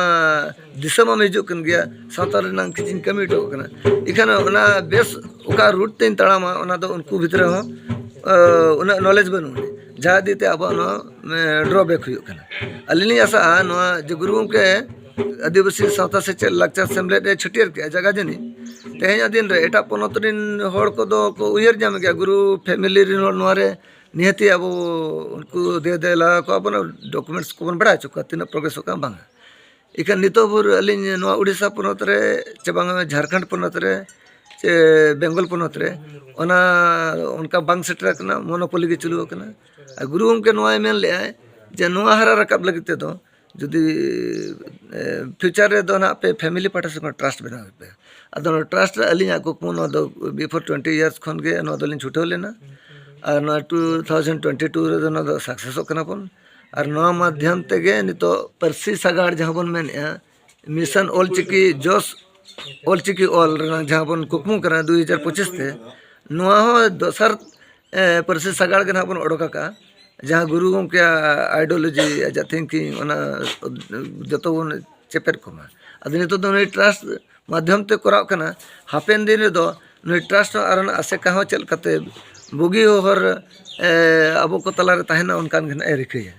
ᱫᱤᱥᱟᱹ ᱢᱟ ᱦᱤᱡᱩᱜ ᱠᱟᱱ ᱜᱮᱭᱟ, ᱥᱟᱶᱛᱟ ᱨᱮᱱᱟᱜ ᱠᱤᱪᱷᱩᱧ ᱠᱟᱹᱢᱤ ᱦᱚᱴᱚ ᱠᱟᱜ ᱠᱟᱱᱟ᱾ ᱤᱠᱷᱟᱹᱱ ᱚᱱᱟ ᱵᱮᱥ ᱚᱠᱟ ᱨᱩᱴ ᱛᱮᱧ ᱛᱟᱲᱟᱢᱟ, ᱚᱱᱟ ᱫᱚ ᱩᱱᱠᱩ ᱵᱷᱤᱛᱨᱤ ᱦᱚᱸ ᱮ, ᱩᱱᱟᱹᱜ ᱱᱚᱞᱮᱡᱽ ᱵᱟᱹᱱᱩᱜ ᱟᱹᱱᱤᱡ, ᱡᱟᱦᱟᱸ ᱤᱫᱤ ᱛᱮ ᱟᱵᱚᱣᱟᱜ ᱱᱚᱣᱟ ᱰᱨᱚᱵᱮᱠ ᱦᱩᱭᱩᱜ ᱠᱟᱱᱟ᱾ ᱟᱹᱞᱤᱧ ᱞᱤᱧ ᱟᱥᱟᱜᱼᱟ ᱱᱚᱣᱟ ᱡᱮ ᱜᱩᱨᱩ ᱜᱚᱢᱠᱮ ᱟᱹᱫᱤᱵᱟᱹᱥᱤ ᱥᱟᱶᱛᱟ ᱥᱮᱪᱮᱫ ᱞᱟᱠᱪᱟᱨ ᱥᱮᱢᱞᱮᱫ ᱮ ᱪᱷᱟᱹᱴᱭᱟᱹᱨ ᱠᱮᱜᱼᱟ ᱡᱟᱭᱜᱟ ᱡᱟᱹᱱᱤᱡ, ᱛᱮᱦᱮᱧᱟᱜ ᱫᱤᱱ ᱨᱮ ᱮᱴᱟᱜ ᱯᱚᱱᱚᱛ ᱨᱮᱱ ᱦᱚᱲ ᱠᱚᱫᱚ ᱠᱚ ᱩᱭᱦᱟᱹᱨ ᱧᱟᱢ ᱜᱮᱭᱟ, ᱜᱩᱨᱩ ᱯᱷᱮᱢᱤᱞᱤ ᱨᱮᱱ ᱦᱚᱲ ᱱᱚᱣᱟ ᱨᱮ ᱱᱤᱦᱟᱹᱛᱤ ᱟᱵᱚ ᱩᱱᱠᱩ ᱫᱮ ᱫᱮᱞᱟ ᱠᱚ ᱟᱵᱚᱱᱟᱜ ᱰᱚᱠᱩᱢᱮᱱᱴᱥ ᱠᱚᱵᱚᱱ ᱵᱟᱲᱟᱭ ᱦᱚᱪᱚ ᱠᱚᱣᱟ, ᱛᱤᱱᱟᱹᱜ ᱯᱨᱚᱜᱨᱮᱥᱚᱜ ᱠᱟᱱᱟ ᱵᱟᱝᱟ᱾ ᱤᱠᱷᱟᱹᱱ ᱱᱤᱛᱚᱜ ᱵᱷᱳᱨ ᱟᱹᱞᱤᱧ ᱱᱚᱣᱟ ᱩᱲᱤᱥᱥᱟ ᱯᱚᱱᱚᱛ ᱨᱮ ᱪᱮ ᱵᱟᱝᱟ ᱡᱷᱟᱲᱠᱷᱚᱸᱰ ᱯᱚᱱᱚᱛ ᱨᱮ ᱪᱮ ᱵᱮᱝᱜᱚᱞ ᱯᱚᱱᱚᱛ ᱨᱮ ᱚᱱᱟ ᱚᱱᱠᱟ ᱵᱟᱝ ᱥᱮᱴᱮᱨ ᱟᱠᱟᱱᱟ, ᱢᱚᱱᱳᱯᱚᱞᱤ ᱜᱮ ᱪᱟᱹᱞᱩ ᱟᱠᱟᱱᱟ᱾ ᱟᱨ ᱜᱩᱨᱩ ᱜᱚᱢᱠᱮ ᱱᱚᱣᱟᱭ ᱢᱮᱱ ᱞᱮᱜᱼᱟᱭ ᱡᱮ ᱱᱚᱣᱟ ᱦᱟᱨᱟ ᱨᱟᱠᱟᱵ ᱞᱟᱹᱜᱤᱫ ᱛᱮᱫᱚ ᱡᱩᱫᱤ ᱯᱷᱤᱭᱩᱪᱟᱨ ᱨᱮᱫᱚ ᱱᱟᱦᱟᱜ ᱯᱮ ᱯᱷᱮᱢᱤᱞᱤ ᱯᱟᱦᱴᱟ ᱥᱮᱫ ᱠᱷᱚᱱ ᱴᱨᱟᱥᱴ ᱵᱮᱱᱟᱣ ᱯᱮ᱾ ᱟᱫᱚ ᱱᱚᱣᱟ ᱴᱨᱟᱥᱴ ᱨᱮ ᱟᱹᱞᱤᱧᱟᱜ ᱠᱩᱠᱢᱩ ᱱᱚᱣᱟ ᱫᱚ ᱵᱤᱯᱷᱳᱨ ᱴᱩᱭᱮᱱᱴᱤ ᱤᱭᱟᱨᱥ ᱠᱷᱚᱱ ᱜᱮ ᱱᱚᱣᱟ ᱫᱚᱞᱤᱧ ᱪᱷᱩᱴᱟᱹᱣ ᱞᱮᱱᱟ᱾ ᱟᱨ ᱱᱚᱣᱟ ᱴᱩ ᱛᱷᱟᱣᱡᱮᱱᱰ ᱴᱩᱭᱮᱱᱴᱤ ᱴᱩ ᱨᱮᱫᱚ ᱱᱚᱣᱟ ᱫᱚ ᱥᱟᱠᱥᱮᱥᱚᱜ ᱠᱟᱱᱟ ᱵᱚᱱ᱾ ᱟᱨ ᱱᱚᱣᱟ ᱢᱟᱫᱽᱫᱷᱚᱢ ᱛᱮᱜᱮ ᱱᱤᱛᱚᱜ ᱯᱟᱹᱨᱥᱤ ᱥᱟᱜᱟᱲ ᱡᱟᱦᱟᱸ ᱵᱚᱱ ᱢᱮᱱᱮᱫᱼᱟ, ᱢᱤᱥᱚᱱ ᱚᱞᱪᱤᱠᱤ ᱡᱚᱥ, ᱚᱞᱪᱤᱠᱤ ᱚᱞ ᱨᱮᱱᱟᱜ ᱡᱟᱦᱟᱸ ᱵᱚᱱ ᱠᱩᱠᱢᱩ ᱠᱟᱱᱟ ᱫᱩ ᱦᱟᱡᱟᱨ ᱯᱚᱸᱪᱤᱥ ᱛᱮ, ᱱᱚᱣᱟ ᱦᱚᱸ ᱫᱚᱥᱟᱨ ᱮ, ᱯᱟᱹᱨᱥᱤ ᱥᱟᱜᱟᱲ ᱜᱮ ᱱᱟᱦᱟᱜ ᱵᱚᱱ ᱚᱰᱚᱠ ᱟᱠᱟᱫᱼᱟ᱾ ᱡᱟᱦᱟᱸ ᱜᱩᱨᱩ ᱜᱚᱢᱠᱮᱭᱟᱜ ᱟᱭᱰᱤᱭᱳᱞᱚᱡᱤ, ᱟᱡᱟᱜ ᱛᱷᱤᱝᱠᱤᱝ, ᱚᱱᱟ ᱡᱚᱛᱚ ᱵᱚᱱ ᱪᱮᱯᱮᱫ ᱠᱚᱢᱟ᱾ ᱟᱫᱚ ᱱᱤᱛᱚᱜ ᱫᱚ ᱱᱩᱭ ᱴᱨᱟᱥᱴ ᱢᱟᱫᱽᱫᱷᱚᱢ ᱛᱮ ᱠᱚᱨᱟᱣ ᱠᱟᱱᱟ᱾ ᱦᱟᱯᱮᱱ ᱫᱤᱱ ᱨᱮᱫᱚ ᱱᱩᱭ ᱴᱨᱟᱥᱴ ᱦᱚᱸ ᱟᱨ ᱚᱱᱟ ᱟᱥᱮᱠᱟ ᱦᱚᱸ ᱪᱮᱫ ᱞᱮᱠᱟᱛᱮ ᱵᱩᱜᱤ ᱦᱚᱨ, ᱮ, ᱟᱵᱚ ᱠᱚ ᱛᱟᱞᱟᱨᱮ ᱛᱟᱦᱮᱱᱟ, ᱚᱱᱠᱟᱱ ᱜᱮ ᱱᱟᱦᱟᱜ ᱮ ᱨᱤᱠᱟᱹᱭᱟ᱾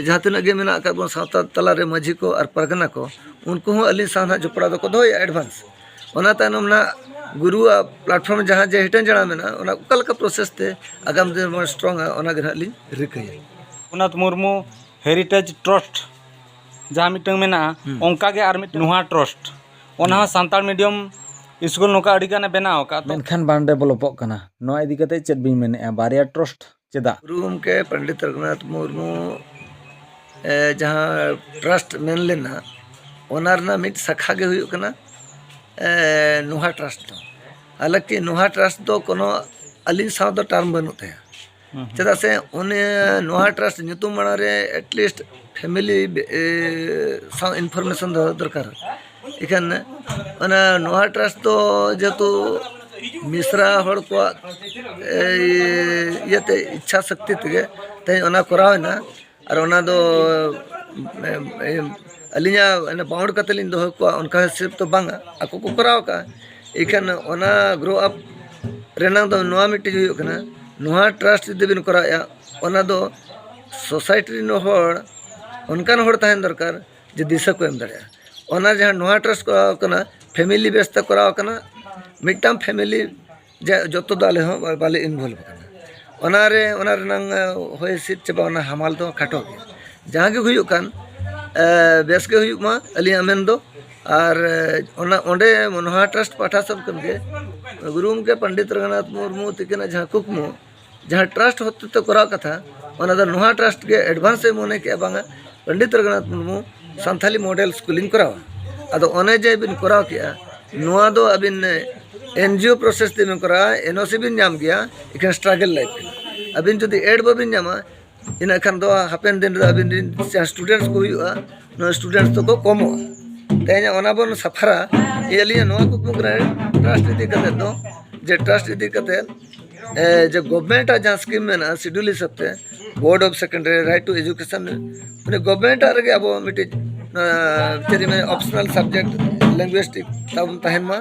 ᱡᱟᱦᱟᱸ ᱛᱤᱱᱟᱹᱜ ᱜᱮ ᱢᱮᱱᱟᱜ ᱟᱠᱟᱫ ᱵᱚᱱ ᱥᱟᱶᱛᱟ ᱛᱟᱞᱟᱨᱮ ᱢᱟᱹᱡᱷᱤ ᱠᱚ ᱟᱨ ᱯᱟᱨᱜᱟᱱᱟ ᱠᱚ, ᱩᱱᱠᱩ ᱦᱚᱸ ᱟᱹᱞᱤᱧ ᱥᱟᱶ ᱱᱟᱦᱟᱜ ᱡᱚᱯᱲᱟᱣ ᱫᱚᱠᱚ ᱫᱚᱦᱚᱭᱟ ᱮᱰᱵᱷᱟᱱᱥ᱾ ᱚᱱᱟ ᱛᱟᱭᱱᱚᱢ ᱱᱟᱦᱟᱜ ᱜᱩᱨᱩᱣᱟᱜ ᱯᱞᱟᱴᱯᱷᱚᱨᱢ ᱡᱟᱦᱟᱸ ᱡᱮ ᱦᱤᱴᱟᱹᱱ ᱡᱟᱲᱟ ᱢᱮᱱᱟᱜᱼᱟ, ᱚᱱᱟ ᱚᱠᱟ ᱞᱮᱠᱟ ᱯᱨᱚᱥᱮᱥ ᱛᱮ ᱟᱜᱟᱢ ᱫᱤᱱ ᱵᱚᱱ ᱥᱴᱨᱚᱝᱟ, ᱚᱱᱟ ᱜᱮ ᱱᱟᱦᱟᱜ ᱞᱤᱧ ᱨᱤᱠᱟᱹᱭᱟ᱾ ᱨᱚᱜᱷᱩᱱᱟᱛᱷ ᱢᱩᱨᱢᱩ ᱦᱮᱨᱤᱴᱮᱡᱽ ᱴᱨᱟᱥᱴ ᱡᱟᱦᱟᱸ ᱢᱤᱫᱴᱟᱝ ᱢᱮᱱᱟᱜᱼᱟ, ᱦᱩᱸ᱾ ᱚᱱᱠᱟ ᱜᱮ ᱟᱨ ᱢᱤᱫᱴᱟᱝ ᱱᱚᱣᱟ ᱴᱨᱟᱥᱴ, ᱚᱱᱟ ᱦᱚᱸ ᱥᱟᱱᱛᱟᱲ ᱢᱤᱰᱤᱭᱟᱢ ᱥᱠᱩᱞ ᱱᱚᱝᱠᱟ ᱟᱹᱰᱤ ᱜᱟᱱᱮ ᱵᱮᱱᱟᱣ ᱟᱠᱟᱫ᱾ ᱛᱚ ᱢᱮᱱᱠᱷᱟᱱ ᱵᱟᱝ ᱰᱮᱵᱷᱞᱚᱯᱚᱜ ᱠᱟᱱᱟ᱾ ᱱᱚᱣᱟ ᱤᱫᱤ ᱠᱟᱛᱮ ᱪᱮᱫ ᱵᱤᱱ ᱢᱮᱱᱮᱫᱼᱟ? ᱵᱟᱨᱭᱟ ᱴᱨᱟᱥᱴ ᱪᱮᱫᱟᱜ? ᱜᱩᱨᱩ ᱜᱚᱢᱠᱮ ᱯᱚᱱᱰᱤᱛ ᱨᱚᱜᱷᱩᱱᱟᱛᱷ ᱢᱩᱨᱢᱩ, ᱮ, ᱡᱟᱦᱟᱸ ᱴᱨᱟᱥᱴ ᱢᱮᱱ ᱞᱮᱱᱟ, ᱚᱱᱟ ᱨᱮᱱᱟᱜ ᱢᱤᱫ ᱥᱟᱠᱷᱟ ᱜᱮ ᱦᱩᱭᱩᱜ ᱠᱟᱱᱟ, ᱮ, ᱱᱚᱣᱟ ᱴᱨᱟᱥᱴ ᱫᱚ᱾ ᱦᱟᱞᱟᱝᱠᱤ ᱱᱚᱣᱟ ᱴᱨᱟᱥᱴ ᱫᱚ ᱠᱳᱱᱳ ᱟᱹᱞᱤᱧ ᱥᱟᱶ ᱫᱚ ᱴᱟᱨᱢ ᱵᱟᱹᱱᱩᱜ ᱛᱟᱭᱟ᱾ ᱪᱮᱫᱟᱜ ᱥᱮ ᱩᱱᱤ ᱱᱚᱣᱟ ᱴᱨᱟᱥᱴ ᱧᱩᱛᱩᱢ ᱢᱟᱲᱟᱝ ᱨᱮ ᱮᱴᱞᱤᱥᱴ ᱯᱷᱮᱢᱮᱞᱤ ᱥᱟᱶ ᱤᱱᱯᱷᱚᱨᱢᱮᱥᱚᱱ ᱫᱚᱦᱚ ᱫᱚᱨᱠᱟᱨ᱾ ᱤᱠᱷᱟᱹᱱ ᱚᱱᱟ ᱱᱚᱣᱟ ᱴᱨᱟᱥᱴ ᱫᱚ ᱡᱮᱦᱮᱛᱩ ᱢᱤᱥᱨᱟ ᱦᱚᱲ ᱠᱚᱣᱟᱜ ᱤᱭᱟᱹᱛᱮ ᱤᱪᱪᱷᱟ ᱥᱚᱠᱛᱤ ᱛᱮᱜᱮ ᱛᱮᱦᱮᱧ ᱚᱱᱟ ᱠᱚᱨᱟᱣ ᱮᱱᱟ᱾ ᱟᱨ ᱚᱱᱟ ᱫᱚ ᱟᱹᱞᱤᱧᱟᱜ ᱵᱟᱣᱩᱱᱰ ᱠᱟᱛᱮ ᱞᱤᱧ ᱫᱚᱦᱚ ᱠᱚᱣᱟ, ᱚᱱᱠᱟ ᱦᱤᱥᱟᱹᱵ ᱫᱚ ᱵᱟᱝᱟ, ᱟᱠᱚ ᱠᱚ ᱠᱚᱨᱟᱣ ᱠᱟᱜᱼᱟ᱾ ᱤᱠᱷᱟᱹᱱ ᱚᱱᱟ ᱜᱨᱳ ᱟᱯ ᱨᱮᱱᱟᱜ ᱫᱚ ᱱᱚᱣᱟ ᱢᱤᱫᱴᱤᱡ ᱦᱩᱭᱩᱜ ᱠᱟᱱᱟ, ᱱᱚᱣᱟ ᱴᱨᱟᱥᱴ ᱡᱩᱫᱤ ᱵᱤᱱ ᱠᱚᱨᱟᱣᱮᱫᱼᱟ, ᱚᱱᱟ ᱫᱚ ᱥᱳᱥᱟᱭᱴᱤ ᱨᱮᱱ ᱦᱚᱲ, ᱚᱱᱠᱟᱱ ᱦᱚᱲ ᱛᱟᱦᱮᱱ ᱫᱚᱨᱠᱟᱨ ᱡᱮ ᱫᱤᱥᱟᱹ ᱠᱚ ᱮᱢ ᱫᱟᱲᱮᱭᱟᱜᱼᱟ᱾ ᱚᱱᱟ ᱡᱟᱦᱟᱸ ᱱᱚᱣᱟ ᱴᱨᱟᱥᱴ ᱠᱚᱨᱟᱣ ᱠᱟᱱᱟ, ᱯᱷᱮᱢᱮᱞᱤ ᱵᱮᱥ ᱛᱮ ᱠᱚᱨᱟᱣ ᱠᱟᱱᱟ, ᱢᱤᱫᱴᱟᱝ ᱯᱷᱮᱢᱮᱞᱤ ᱡᱮ ᱡᱚᱛᱚ ᱫᱚ ᱟᱞᱮ ᱦᱚᱸ ᱵᱟᱞᱮ ᱤᱱᱵᱷᱚᱞᱵᱷ ᱠᱟᱱᱟ᱾ ᱚᱱᱟᱨᱮ ᱚᱱᱟ ᱨᱮᱱᱟᱝ ᱦᱚᱭ ᱦᱤᱸᱥᱤᱫ ᱪᱟᱵᱟ ᱚᱱᱟ ᱦᱟᱢᱟᱞ ᱫᱚ ᱠᱷᱟᱴᱚ ᱜᱮᱭᱟ᱾ ᱡᱟᱦᱟᱸ ᱜᱮ ᱦᱩᱭᱩᱜ ᱠᱟᱱ ᱵᱮᱥ ᱜᱮ ᱦᱩᱭᱩᱜ ᱢᱟ ᱟᱹᱞᱤᱧᱟᱜ ᱢᱮᱱ ᱫᱚ᱾ ᱟᱨ ᱚᱱᱟ ᱚᱸᱰᱮ ᱱᱚᱣᱟ ᱴᱨᱟᱥᱴ ᱯᱟᱦᱴᱟ ᱥᱮᱫ ᱠᱷᱚᱱ ᱜᱮ ᱜᱩᱨᱩ ᱜᱚᱢᱠᱮ ᱯᱚᱱᱰᱤᱛ ᱨᱚᱜᱷᱩᱱᱟᱛᱷ ᱢᱩᱨᱢᱩ ᱛᱤᱠᱤᱱᱟᱜ ᱡᱟᱦᱟᱸ ᱠᱩᱠᱢᱩ, ᱡᱟᱦᱟᱸ ᱴᱨᱟᱥᱴ ᱦᱚᱛᱮᱛᱮ ᱠᱚᱨᱟᱣ ᱠᱟᱛᱷᱟ, ᱚᱱᱟ ᱫᱚ ᱱᱚᱣᱟ ᱴᱨᱟᱥᱴ ᱜᱮ ᱮᱰᱵᱷᱟᱱᱥ ᱮ ᱢᱚᱱᱮ ᱠᱮᱜᱼᱟ, ᱵᱟᱝᱟ ᱯᱚᱱᱰᱤᱛ ᱨᱚᱜᱷᱩᱱᱟᱛᱷ ᱢᱩᱨᱢᱩ ᱥᱟᱱᱛᱷᱟᱞᱤ ᱢᱚᱰᱮᱞ ᱥᱠᱩᱞᱤᱧ ᱠᱚᱨᱟᱣᱟ᱾ ᱟᱫᱚ ᱚᱱᱮ ᱡᱮ ᱵᱤᱱ ᱠᱚᱨᱟᱣ ᱠᱮᱜᱼᱟ, ᱱᱚᱣᱟ ᱫᱚ ᱟᱹᱵᱤᱱ ᱮᱱ ᱡᱤ ᱳ ᱯᱨᱚᱥᱮᱥ ᱛᱮᱵᱤᱱ ᱠᱚᱨᱟᱣᱟ, ᱮᱱ ᱳ ᱥᱤ ᱵᱤᱱ ᱧᱟᱢ ᱜᱮᱭᱟ, ᱮᱠᱷᱮᱱ ᱥᱴᱨᱟᱜᱮᱞ ᱞᱟᱭᱤᱯᱷ ᱠᱟᱱᱟ᱾ ᱟᱹᱵᱤᱱ ᱡᱩᱫᱤ ᱮᱰ ᱵᱟᱹᱵᱤᱱ ᱧᱟᱢᱟ, ᱤᱱᱟᱹ ᱠᱷᱟᱱ ᱫᱚ ᱦᱟᱯᱮᱱ ᱫᱤᱱ ᱨᱮ ᱟᱹᱵᱤᱱ ᱨᱮᱱ ᱡᱟᱦᱟᱸ ᱥᱴᱩᱰᱮᱱᱴᱥ ᱠᱚ ᱦᱩᱭᱩᱜᱼᱟ, ᱱᱚᱣᱟ ᱥᱴᱩᱰᱮᱱᱴᱥ ᱫᱚᱠᱚ ᱠᱚᱢᱚᱜᱼᱟ᱾ ᱛᱮᱦᱮᱧ ᱚᱱᱟ ᱵᱚᱱ ᱥᱟᱯᱷᱟᱨᱟ᱾ ᱟᱹᱞᱤᱧᱟᱜ ᱱᱚᱣᱟ ᱠᱩᱠᱢᱩ ᱠᱟᱱᱟ ᱴᱨᱟᱥᱴ ᱤᱫᱤ ᱠᱟᱛᱮᱫ ᱫᱚ, ᱡᱮ ᱴᱨᱟᱥᱴ ᱤᱫᱤ ᱠᱟᱛᱮᱫ ᱮ, ᱡᱮ ᱜᱚᱵᱷᱢᱮᱱᱴ ᱟᱜ ᱡᱟᱦᱟᱸ ᱥᱠᱤᱢ ᱢᱮᱱᱟᱜᱼᱟ ᱥᱤᱰᱩᱞ ᱦᱤᱥᱟᱹᱵ ᱛᱮ, board of secondary right two education, ᱩᱱᱤ ᱜᱚᱵᱷᱢᱮᱱᱴ ᱟᱜ ᱨᱮᱜᱮ ᱟᱵᱚ ᱢᱤᱫᱴᱤᱡ ᱪᱮᱫ ᱤᱧ ᱢᱮᱱᱟ, ᱚᱯᱥᱚᱱᱟᱞ ᱥᱟᱵᱡᱮᱠᱴ ᱞᱮᱝᱜᱩᱭᱮᱥᱴᱤᱠ ᱛᱟᱵᱚᱱ ᱛᱟᱦᱮᱱ ᱢᱟ,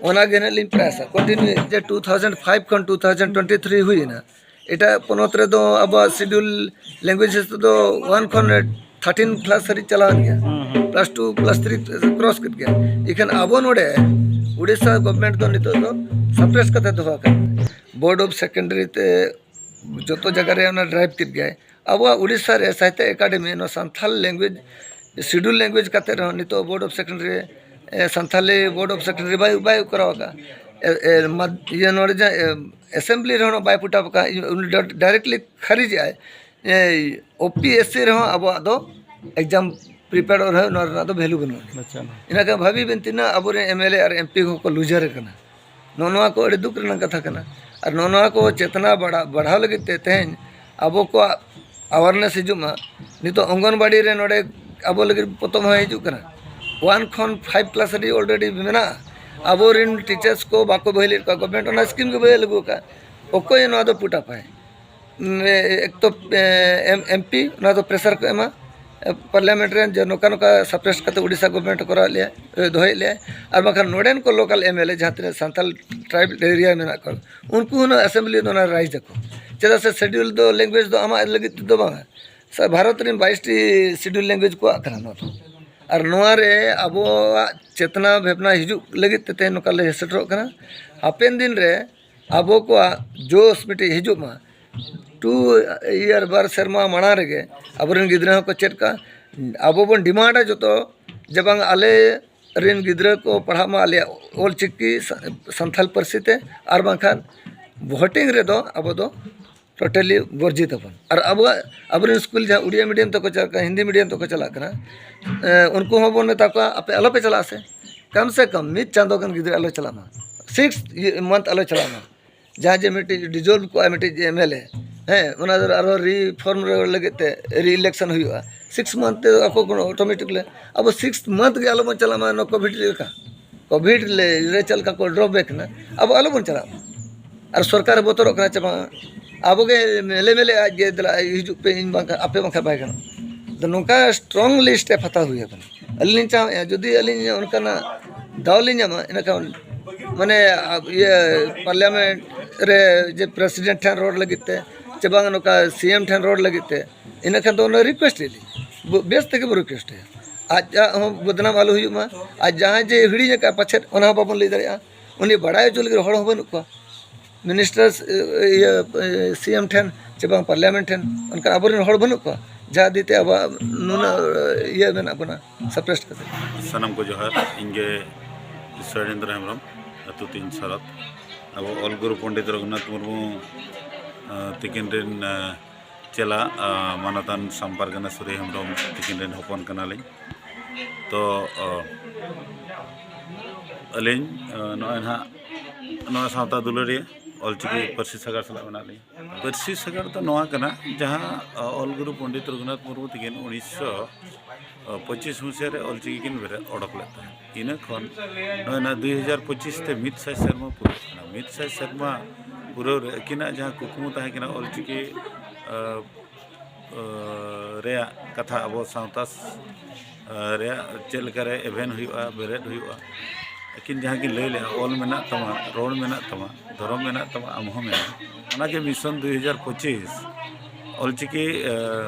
ᱚᱱᱟ ᱜᱮ ᱱᱟᱜ ᱞᱤᱧ ᱯᱨᱟᱭᱟᱥᱟ ᱠᱚᱱᱴᱤᱱᱤᱭᱩ᱾ ᱡᱮ ᱴᱩ ᱛᱷᱟᱣᱡᱮᱱᱰ ᱯᱷᱟᱭᱤᱵᱷ ᱠᱷᱚᱱ ᱴᱩ ᱛᱷᱟᱣᱡᱮᱱᱰ ᱴᱩᱭᱮᱱᱴᱤ ᱛᱷᱨᱤ ᱦᱩᱭᱮᱱᱟ, ᱮᱴᱟᱜ ᱯᱚᱱᱚᱛ ᱨᱮᱫᱚ ᱟᱵᱚᱣᱟᱜ ᱥᱤᱰᱩᱞ ᱞᱮᱝᱜᱩᱭᱮᱡᱽ ᱦᱤᱥᱟᱹᱵ ᱛᱮᱫᱚ ᱚᱣᱟᱱ ᱠᱷᱚᱱ ᱛᱷᱟᱨᱴᱤᱱ ᱠᱞᱟᱥ ᱦᱟᱹᱨᱤᱡ ᱪᱟᱞᱟᱣᱮᱱ ᱜᱮᱭᱟ, ᱦᱩᱸ, ᱦᱩᱸ᱾ Plus two class three cross ᱠᱮᱫ ᱜᱮᱭᱟ᱾ ᱮᱱᱠᱷᱟᱱ ᱟᱵᱚ ᱱᱚᱰᱮ ᱩᱲᱤᱥᱥᱟ ᱜᱚᱵᱷᱢᱮᱱᱴ ᱫᱚ ᱱᱤᱛᱚᱜ ᱫᱚ ᱥᱟᱯᱨᱮᱥ ᱠᱟᱛᱮ ᱫᱚᱦᱚ ᱟᱠᱟᱫ ᱵᱚᱱᱟ᱾ ᱵᱳᱨᱰ ᱚᱯᱷ ᱥᱮᱠᱮᱱᱰᱟᱨᱤ ᱛᱮ ᱡᱚᱛᱚ ᱡᱟᱭᱜᱟ ᱨᱮ ᱚᱱᱟ ᱰᱨᱟᱭᱤᱵᱷ ᱠᱮᱫ ᱜᱮᱭᱟᱭ᱾ ᱟᱵᱚᱣᱟᱜ ᱩᱲᱤᱥᱥᱟ ᱨᱮ ᱥᱟᱦᱤᱛᱛᱚ ᱮᱠᱟᱰᱮᱢᱤ ᱱᱚᱣᱟ ᱥᱟᱱᱛᱷᱟᱞ ᱞᱮᱝᱜᱩᱭᱮᱡᱽ ᱥᱤᱰᱩᱞ ᱞᱮᱝᱜᱩᱭᱮᱡᱽ ᱠᱟᱛᱮ ᱨᱮᱦᱚᱸ ᱱᱤᱛᱚᱜ ᱵᱳᱨᱰ ᱚᱯᱷ ᱥᱮᱠᱮᱱᱰᱟᱨᱤ, ᱮ, ᱥᱟᱱᱛᱷᱟᱞᱤ ᱵᱳᱨᱰ ᱚᱯᱷ ᱥᱮᱠᱮᱱᱰᱟᱨᱤ ᱵᱟᱭ, ᱵᱟᱭ ᱠᱚᱨᱟᱣ ᱟᱠᱟᱫᱼᱟ᱾ ᱮ, ᱮ, ᱢᱟᱫ-, ᱤᱭᱟᱹ ᱱᱚᱰᱮ ᱡᱟᱦᱟᱸ, ᱮ, ᱮᱥᱮᱢᱵᱞᱤ ᱨᱮᱦᱚᱸ ᱵᱟᱭ ᱯᱩᱴᱟᱯ ᱟᱠᱟᱫᱼᱟ, ᱩᱱᱤ ᱰᱟ-, ᱰᱟᱭᱨᱮᱠᱴᱞᱤ ᱠᱷᱟᱹᱨᱤᱡᱮᱜᱼᱟᱭ᱾ ᱮᱭ ᱳ ᱯᱤ ᱮᱥ ᱥᱤ ᱨᱮᱦᱚᱸ ᱟᱵᱚᱣᱟᱜ ᱫᱚ ᱮᱠᱡᱟᱢ ᱯᱨᱤᱯᱮᱭᱟᱨ ᱨᱮᱦᱚᱸ ᱱᱚᱣᱟ ᱨᱮᱱᱟᱜ ᱫᱚ ᱵᱷᱮᱞᱩ ᱵᱟᱹᱱᱩᱜᱼᱟ᱾ ᱟᱪᱪᱷᱟ᱾ ᱤᱱᱟᱹ ᱠᱷᱟᱱ ᱵᱷᱟᱹᱵᱤ ᱵᱤᱱ ᱛᱤᱱᱟᱹᱜ ᱟᱵᱚᱨᱮᱱ M L A R M P ᱠᱚᱠᱚ ᱞᱩᱡᱟᱨ ᱟᱠᱟᱱᱟ᱾ ᱱᱚᱜᱼᱚ ᱱᱚᱣᱟ ᱠᱚ ᱟᱹᱰᱤ ᱫᱩᱠ ᱨᱮᱱᱟᱜ ᱠᱟᱛᱷᱟ ᱠᱟᱱᱟ᱾ ᱟᱨ ᱱᱚᱜᱼᱚ ᱱᱚᱣᱟ ᱠᱚ ᱪᱮᱛᱱᱟ ᱵᱟᱲᱟ-, ᱵᱟᱲᱦᱟᱣ ᱞᱟᱹᱜᱤᱫ ᱛᱮ ᱛᱮᱦᱮᱧ ᱟᱵᱚ ᱠᱚᱣᱟᱜ awareness ᱦᱤᱡᱩᱜ ᱢᱟ᱾ ᱱᱤᱛᱚᱜ ᱚᱝᱜᱚᱱᱵᱟᱲᱤ ᱨᱮ ᱱᱚᱰᱮ ᱟᱵᱚ ᱞᱟᱹᱜᱤᱫ ᱯᱚᱛᱚᱵ ᱦᱚᱸ ᱦᱤᱡᱩᱜ ᱠᱟᱱᱟ᱾ ᱚᱣᱟᱱ ᱠᱷᱚᱱ ᱯᱷᱟᱭᱤᱵᱷ ᱠᱞᱟᱥ ᱦᱟᱹᱵᱤᱡ already ᱢᱮᱱᱟᱜᱼᱟ᱾ ᱟᱵᱚᱨᱮᱱ teachers ᱠᱚ ᱵᱟᱠᱚ ᱵᱚᱦᱟᱞᱮᱫ ᱠᱚᱣᱟ, government ᱚᱱᱟ scheme ᱜᱮ ᱵᱟᱭ ᱞᱟᱹᱜᱩ ᱟᱠᱟᱫ᱾ ᱚᱠᱚᱭ ᱱᱚᱣᱟ ᱫᱚ put up ᱟᱭ? ᱮᱠ ᱛᱚ, ᱮ, ᱮᱢ-, MP ᱚᱱᱟ ᱫᱚ pressure ᱠᱚ ᱮᱢᱟ, ᱮ, parliament ᱨᱮᱱ ᱡᱮ ᱱᱚᱝᱠᱟ ᱱᱚᱝᱠᱟ suppress ᱠᱟᱛᱮ ᱩᱰᱤᱥᱟ government ᱠᱚᱨᱟᱣ ᱞᱮᱭᱟ, ᱮ, ᱫᱚᱦᱚᱭᱮᱫ ᱞᱮᱭᱟ᱾ ᱟᱨ ᱵᱟᱝᱠᱷᱟᱱ ᱱᱚᱰᱮᱱ ᱠᱚ local MLA ᱡᱟᱦᱟᱸ ᱛᱤᱱᱟᱹᱜ ᱥᱟᱱᱛᱟᱞ tribal area ᱢᱮᱱᱟᱜ ᱠᱚᱣᱟ, ᱩᱱᱠᱩ ᱦᱩᱱᱟᱹᱝ assembly ᱫᱚ ᱚᱱᱟ raise ᱟᱠᱚ᱾ ᱪᱮᱫᱟᱜ ᱥᱮ schedule ᱫᱚ language ᱫᱚ ᱟᱢᱟᱜ ᱞᱟᱹᱜᱤᱫ ᱛᱮᱫᱚ ᱵᱟᱝᱟ, ᱥᱟ-, ᱵᱷᱟᱨᱚᱛ ᱨᱮᱱ ᱵᱟᱭᱤᱥ ᱴᱤ schedule language ᱠᱚᱣᱟᱜ ᱠᱟᱱᱟ ᱱᱚᱣᱟ ᱫᱚ᱾ ᱟᱨ ᱱᱚᱣᱟ ᱨᱮ ᱟᱵᱚᱣᱟᱜ ᱪᱮᱛᱱᱟ ᱵᱷᱟᱵᱽᱱᱟ ᱦᱤᱡᱩᱜ ᱞᱟᱹᱜᱤᱫ ᱛᱮ ᱛᱮᱦᱮᱧ ᱱᱚᱝᱠᱟ ᱞᱮ ᱥᱮᱴᱮᱨᱚᱜ ᱠᱟᱱᱟ᱾ ᱦᱟᱯᱮᱱ ᱫᱤᱱ ᱨᱮ ᱟᱵᱚ ᱠᱚᱣᱟᱜ ᱡᱳᱥ ᱢᱤᱫᱴᱤᱡ ᱦᱤᱡᱩᱜ ᱢᱟ᱾ ᱴᱩ ᱤᱭᱟᱨ, ᱵᱟᱨ ᱥᱮᱨᱢᱟ ᱢᱟᱲᱟᱝ ᱨᱮᱜᱮ ᱟᱵᱚᱨᱮᱱ ᱜᱤᱫᱽᱨᱟᱹ ᱦᱚᱸᱠᱚ ᱪᱮᱫ ᱠᱟᱜᱼᱟ᱾ ᱟᱵᱚ ᱵᱚᱱ ᱰᱤᱢᱟᱱᱰᱟ ᱡᱚᱛᱚ ᱡᱮ ᱵᱟᱝ ᱟᱞᱮ ᱨᱮᱱ ᱜᱤᱫᱽᱨᱟᱹ ᱠᱚ ᱯᱟᱲᱦᱟᱜ ᱢᱟ ᱟᱞᱮᱭᱟᱜ ᱚᱞ ᱪᱤᱠᱤ ᱥᱟ-, ᱥᱟᱱᱛᱟᱲ ᱯᱟᱹᱨᱥᱤ ᱛᱮ, ᱟᱨ ᱵᱟᱝᱠᱷᱟᱱ voting ᱨᱮᱫᱚ ᱟᱵᱚ ᱫᱚ totally ᱵᱚᱨᱡᱤᱛ ᱟᱵᱚᱱ᱾ ᱟᱨ ᱟᱵᱚᱣᱟᱜ, ᱟᱵᱚᱨᱮᱱ ᱥᱠᱩᱞ ᱡᱟᱦᱟᱸ ᱩᱲᱤᱭᱟ medium ᱛᱮᱠᱚ ᱪᱟᱞᱟᱜ ᱠᱟᱱᱟ, ᱦᱤᱱᱫᱤ medium ᱛᱮᱠᱚ ᱪᱟᱞᱟᱜ ᱠᱟᱱᱟ, ᱮ, ᱩᱱᱠᱩ ᱦᱚᱸᱵᱚᱱ ᱢᱮᱛᱟ ᱠᱚᱣᱟ, "ᱟᱯᱮ ᱟᱞᱚᱯᱮ ᱪᱟᱞᱟᱜᱼᱟ ᱥᱮ, ᱠᱚᱢ ᱥᱮ ᱠᱚᱢ ᱢᱤᱫ ᱪᱟᱸᱫᱳ ᱜᱟᱱ ᱜᱤᱫᱽᱨᱟᱹ ᱟᱞᱚ ᱪᱟᱞᱟᱜ ᱢᱟ, six month ᱟᱞᱚ ᱪᱟᱞᱟᱜ ᱢᱟ᱾" ᱡᱟᱦᱟᱸ ᱡᱮ ᱢᱤᱫᱴᱤᱡ dissolve ᱠᱚᱜᱼᱟ ᱢᱤᱫᱴᱤᱡ MLA, ᱦᱮᱸ, ᱚᱱᱟ ᱫᱚ ᱟᱨᱦᱚᱸ reform ᱨᱮ ᱞᱟᱹᱜᱤᱫ ᱛᱮ, re-election ᱦᱩᱭᱩᱜᱼᱟ, six month ᱛᱮ ᱟᱠᱚ ᱠᱚ automatic ᱞᱮ, ᱟᱵᱚ six month ᱜᱮ ᱟᱞᱚᱵᱚᱱ ᱪᱟᱞᱟᱜ ᱢᱟ ᱱᱚᱣᱟ COVID ᱞᱮᱠᱟ᱾ COVID ᱞᱮ, ᱨᱮ ᱪᱮᱫ ᱞᱮᱠᱟ ᱠᱚ drop back ᱮᱱᱟ, ᱟᱵᱚ ᱟᱞᱚᱵᱚᱱ ᱪᱟᱞᱟᱜ ᱢᱟ᱾ ᱟᱨ ᱥᱚᱨᱠᱟᱨᱮ ᱵᱚᱛᱚᱨᱚᱜ ᱠᱟᱱᱟ ᱪᱮ ᱵᱟᱝ, ᱟᱵᱚᱜᱮ ᱢᱮᱞᱮ ᱢᱮᱞᱮ ᱟᱡ ᱜᱮ ᱫᱮᱞᱟ ᱦᱤᱡᱩᱜ ᱯᱮ, ᱤᱧ ᱵᱟᱝᱠᱷᱟᱱ, ᱟᱯᱮ ᱵᱟᱝᱠᱷᱟᱱ ᱵᱟᱭ ᱜᱟᱱᱚᱜᱼᱟ᱾ ᱟᱫᱚ ᱱᱚᱝᱠᱟ strongly step ᱦᱟᱛᱟᱣ ᱦᱩᱭ ᱟᱵᱚᱱᱟ᱾ ᱟᱹᱞᱤᱧ ᱞᱤᱧ ᱪᱟᱦᱟᱣᱮᱫᱼᱟ, ᱡᱩᱫᱤ ᱟᱹᱞᱤᱧ ᱚᱱᱠᱟᱱᱟᱜ ᱫᱟᱣ ᱞᱤᱧ ᱧᱟᱢᱟ, ᱤᱱᱟᱹᱠᱷᱟᱱ ᱢᱟᱱᱮ, ᱟ, ᱤᱭᱟᱹ, parliament ᱨᱮ ᱡᱮ president ᱴᱷᱮᱱ ᱨᱚᱲ ᱞᱟᱹᱜᱤᱫ ᱛᱮ, ᱪᱮ ᱵᱟᱝ ᱱᱚᱝᱠᱟ CM ᱴᱷᱮᱱ ᱨᱚᱲ ᱞᱟᱹᱜᱤᱫ ᱛᱮ, ᱤᱱᱟᱹᱠᱷᱟᱱ ᱫᱚ ᱚᱱᱟ request ᱮᱫ ᱞᱤᱧ, ᱵᱮᱥ ᱛᱮᱜᱮ ᱵᱚ request ᱮᱫᱼᱟ᱾ ᱟᱡᱟᱜ ᱦᱚᱸ ᱵᱚᱫᱱᱟᱢ ᱟᱞᱚ ᱦᱩᱭᱩᱜ ᱢᱟ, ᱟᱡ ᱡᱟᱦᱟᱸᱭ ᱡᱮ ᱦᱤᱲᱤᱧ ᱟᱠᱟᱫ ᱯᱟᱪᱷᱮᱫ, ᱚᱱᱟ ᱦᱚᱸ ᱵᱟᱵᱚᱱ ᱞᱟᱹᱭ ᱫᱟᱲᱮᱭᱟᱜᱼᱟ᱾ ᱩᱱᱤ ᱵᱟᱲᱟᱭ ᱦᱚᱪᱚ ᱞᱟᱹᱜᱤᱫ ᱦᱚᱲ ᱦᱚᱸ ᱵᱟᱹᱱᱩᱜ ᱠᱚᱣᱟ᱾ minister, ᱤᱭᱟᱹ, CM ᱴᱷᱮᱱ ᱪᱮ ᱵᱟᱝ parliament ᱴᱷᱮᱱ ᱚᱱᱠᱟᱱ ᱟᱵᱚᱨᱮᱱ ᱦᱚᱲ ᱵᱟᱹᱱᱩᱜ ᱠᱚᱣᱟ, ᱡᱟᱦᱟᱸ ᱤᱫᱤ ᱛᱮ ᱟᱵᱚᱣᱟᱜ ᱱᱩᱱᱟᱹᱜ ᱤᱭᱟᱹ ᱢᱮᱱᱟᱜ ᱵᱚᱱᱟ, suppress ᱠᱟᱛᱮ᱾ ᱥᱟᱱᱟᱢ ᱠᱚ ᱡᱚᱦᱟᱨ, ᱤᱧ ᱜᱮ ᱥᱚᱭᱞᱮᱱᱫᱨᱚ ᱦᱮᱢᱵᱨᱚᱢ, ᱟᱹᱛᱩ ᱛᱤᱧ ᱥᱟᱨᱚᱛ᱾ ᱟᱵᱚ ᱚᱞ ᱜᱩᱨᱩ ᱯᱚᱱᱰᱤᱛ ᱨᱚᱜᱷᱩᱱᱟᱛᱷ ᱢᱩᱨᱢᱩ, ᱟᱸ, ᱛᱤᱠᱤᱱ ᱨᱮᱱ, ᱟᱸ, ᱪᱮᱞᱟ, ᱟᱸ, ᱢᱟᱱᱚᱛᱟᱱ ᱥᱟᱢ ᱯᱟᱨᱜᱟᱱᱟ ᱥᱩᱨᱤ ᱦᱮᱢᱵᱨᱚᱢ ᱛᱤᱠᱤᱱ ᱨᱮᱱ ᱦᱚᱯᱚᱱ ᱠᱟᱱᱟᱞᱤᱧ᱾ ᱛᱚ, ᱟᱸ, ᱟᱹᱞᱤᱧ, ᱟᱸ, ᱱᱚᱜᱼᱚᱭ ᱱᱟᱦᱟᱜ ᱱᱚᱣᱟ ᱥᱟᱶᱛᱟ ᱫᱩᱞᱟᱹᱲᱤᱭᱟᱹ ᱚᱞᱪᱤᱠᱤ ᱯᱟᱹᱨᱥᱤ ᱥᱟᱜᱟᱲ ᱥᱟᱞᱟᱜ ᱢᱮᱱᱟᱜ ᱞᱤᱧᱟ᱾ ᱯᱟᱹᱨᱥᱤ ᱥᱟᱜᱟᱲ ᱫᱚ ᱱᱚᱣᱟ ᱠᱟᱱᱟ, ᱡᱟᱦᱟᱸ, ᱚ, ᱚᱞ ᱜᱩᱨᱩ ᱯᱚᱱᱰᱤᱛ ᱨᱚᱜᱷᱩᱱᱟᱛᱷ ᱢᱩᱨᱢᱩ ᱛᱟᱹᱠᱤᱱ ᱩᱱᱤᱥᱥᱚ ᱯᱚᱸᱪᱤᱥ ᱢᱩᱪᱟᱹᱫ ᱨᱮ ᱚᱞᱪᱤᱠᱤ ᱠᱤᱱ ᱵᱮᱨᱮᱫ ᱚᱰᱚᱠ ᱞᱮᱫ ᱛᱟᱦᱮᱸᱫ᱾ ᱤᱱᱟᱹ ᱠᱷᱚᱱ ᱱᱚᱜᱼᱚᱭ ᱱᱚᱣᱟ ᱫᱩᱭ ᱦᱟᱡᱟᱨ ᱯᱚᱸᱪᱤᱥ ᱛᱮ ᱢᱤᱫ ᱥᱟᱭ ᱥᱮᱨᱢᱟ ᱯᱩᱨᱟᱹᱜ ᱠᱟᱱᱟ᱾ ᱢᱤᱫ ᱥᱟᱭ ᱥᱮᱨᱢᱟ ᱯᱩᱨᱟᱹᱣ ᱨᱮ ᱟᱹᱠᱤᱱᱟᱜ ᱡᱟᱦᱟᱸ ᱠᱩᱠᱢᱩ ᱛᱟᱦᱮᱸ ᱠᱟᱱᱟ, ᱚᱞᱪᱤᱠᱤ, ᱟ, ᱟ, ᱨᱮᱭᱟᱜ ᱠᱟᱛᱷᱟ ᱟᱵᱚ ᱥᱟᱶᱛᱟ ᱥ-, ᱟ, ᱨᱮᱭᱟᱜ ᱪᱮᱫ ᱞᱮᱠᱟᱨᱮ ᱮᱵᱷᱮᱱ ᱦᱩᱭᱩᱜᱼᱟ, ᱵᱮᱨᱮᱫ ᱦᱩᱭᱩᱜᱼᱟ, ᱟᱹᱠᱤᱱ ᱡᱟᱦᱟᱸ ᱠᱤᱱ ᱞᱟᱹᱭ ᱞᱮᱫᱼᱟ, ᱚᱞ ᱢᱮᱱᱟᱜ ᱛᱟᱢᱟ, ᱨᱚᱲ ᱢᱮᱱᱟᱜ ᱛᱟᱢᱟ, ᱫᱷᱚᱨᱚᱢ ᱢᱮᱱᱟᱜ ᱛᱟᱢᱟ, ᱟᱢ ᱦᱚᱸ ᱢᱮᱱᱟᱢ᱾ ᱚᱱᱟᱜᱮ ᱢᱤᱥᱚᱱ ᱫᱩᱭ ᱦᱟᱡᱟᱨ ᱯᱚᱸᱪᱤᱥ ᱚᱞᱪᱤᱠᱤ, ᱟ,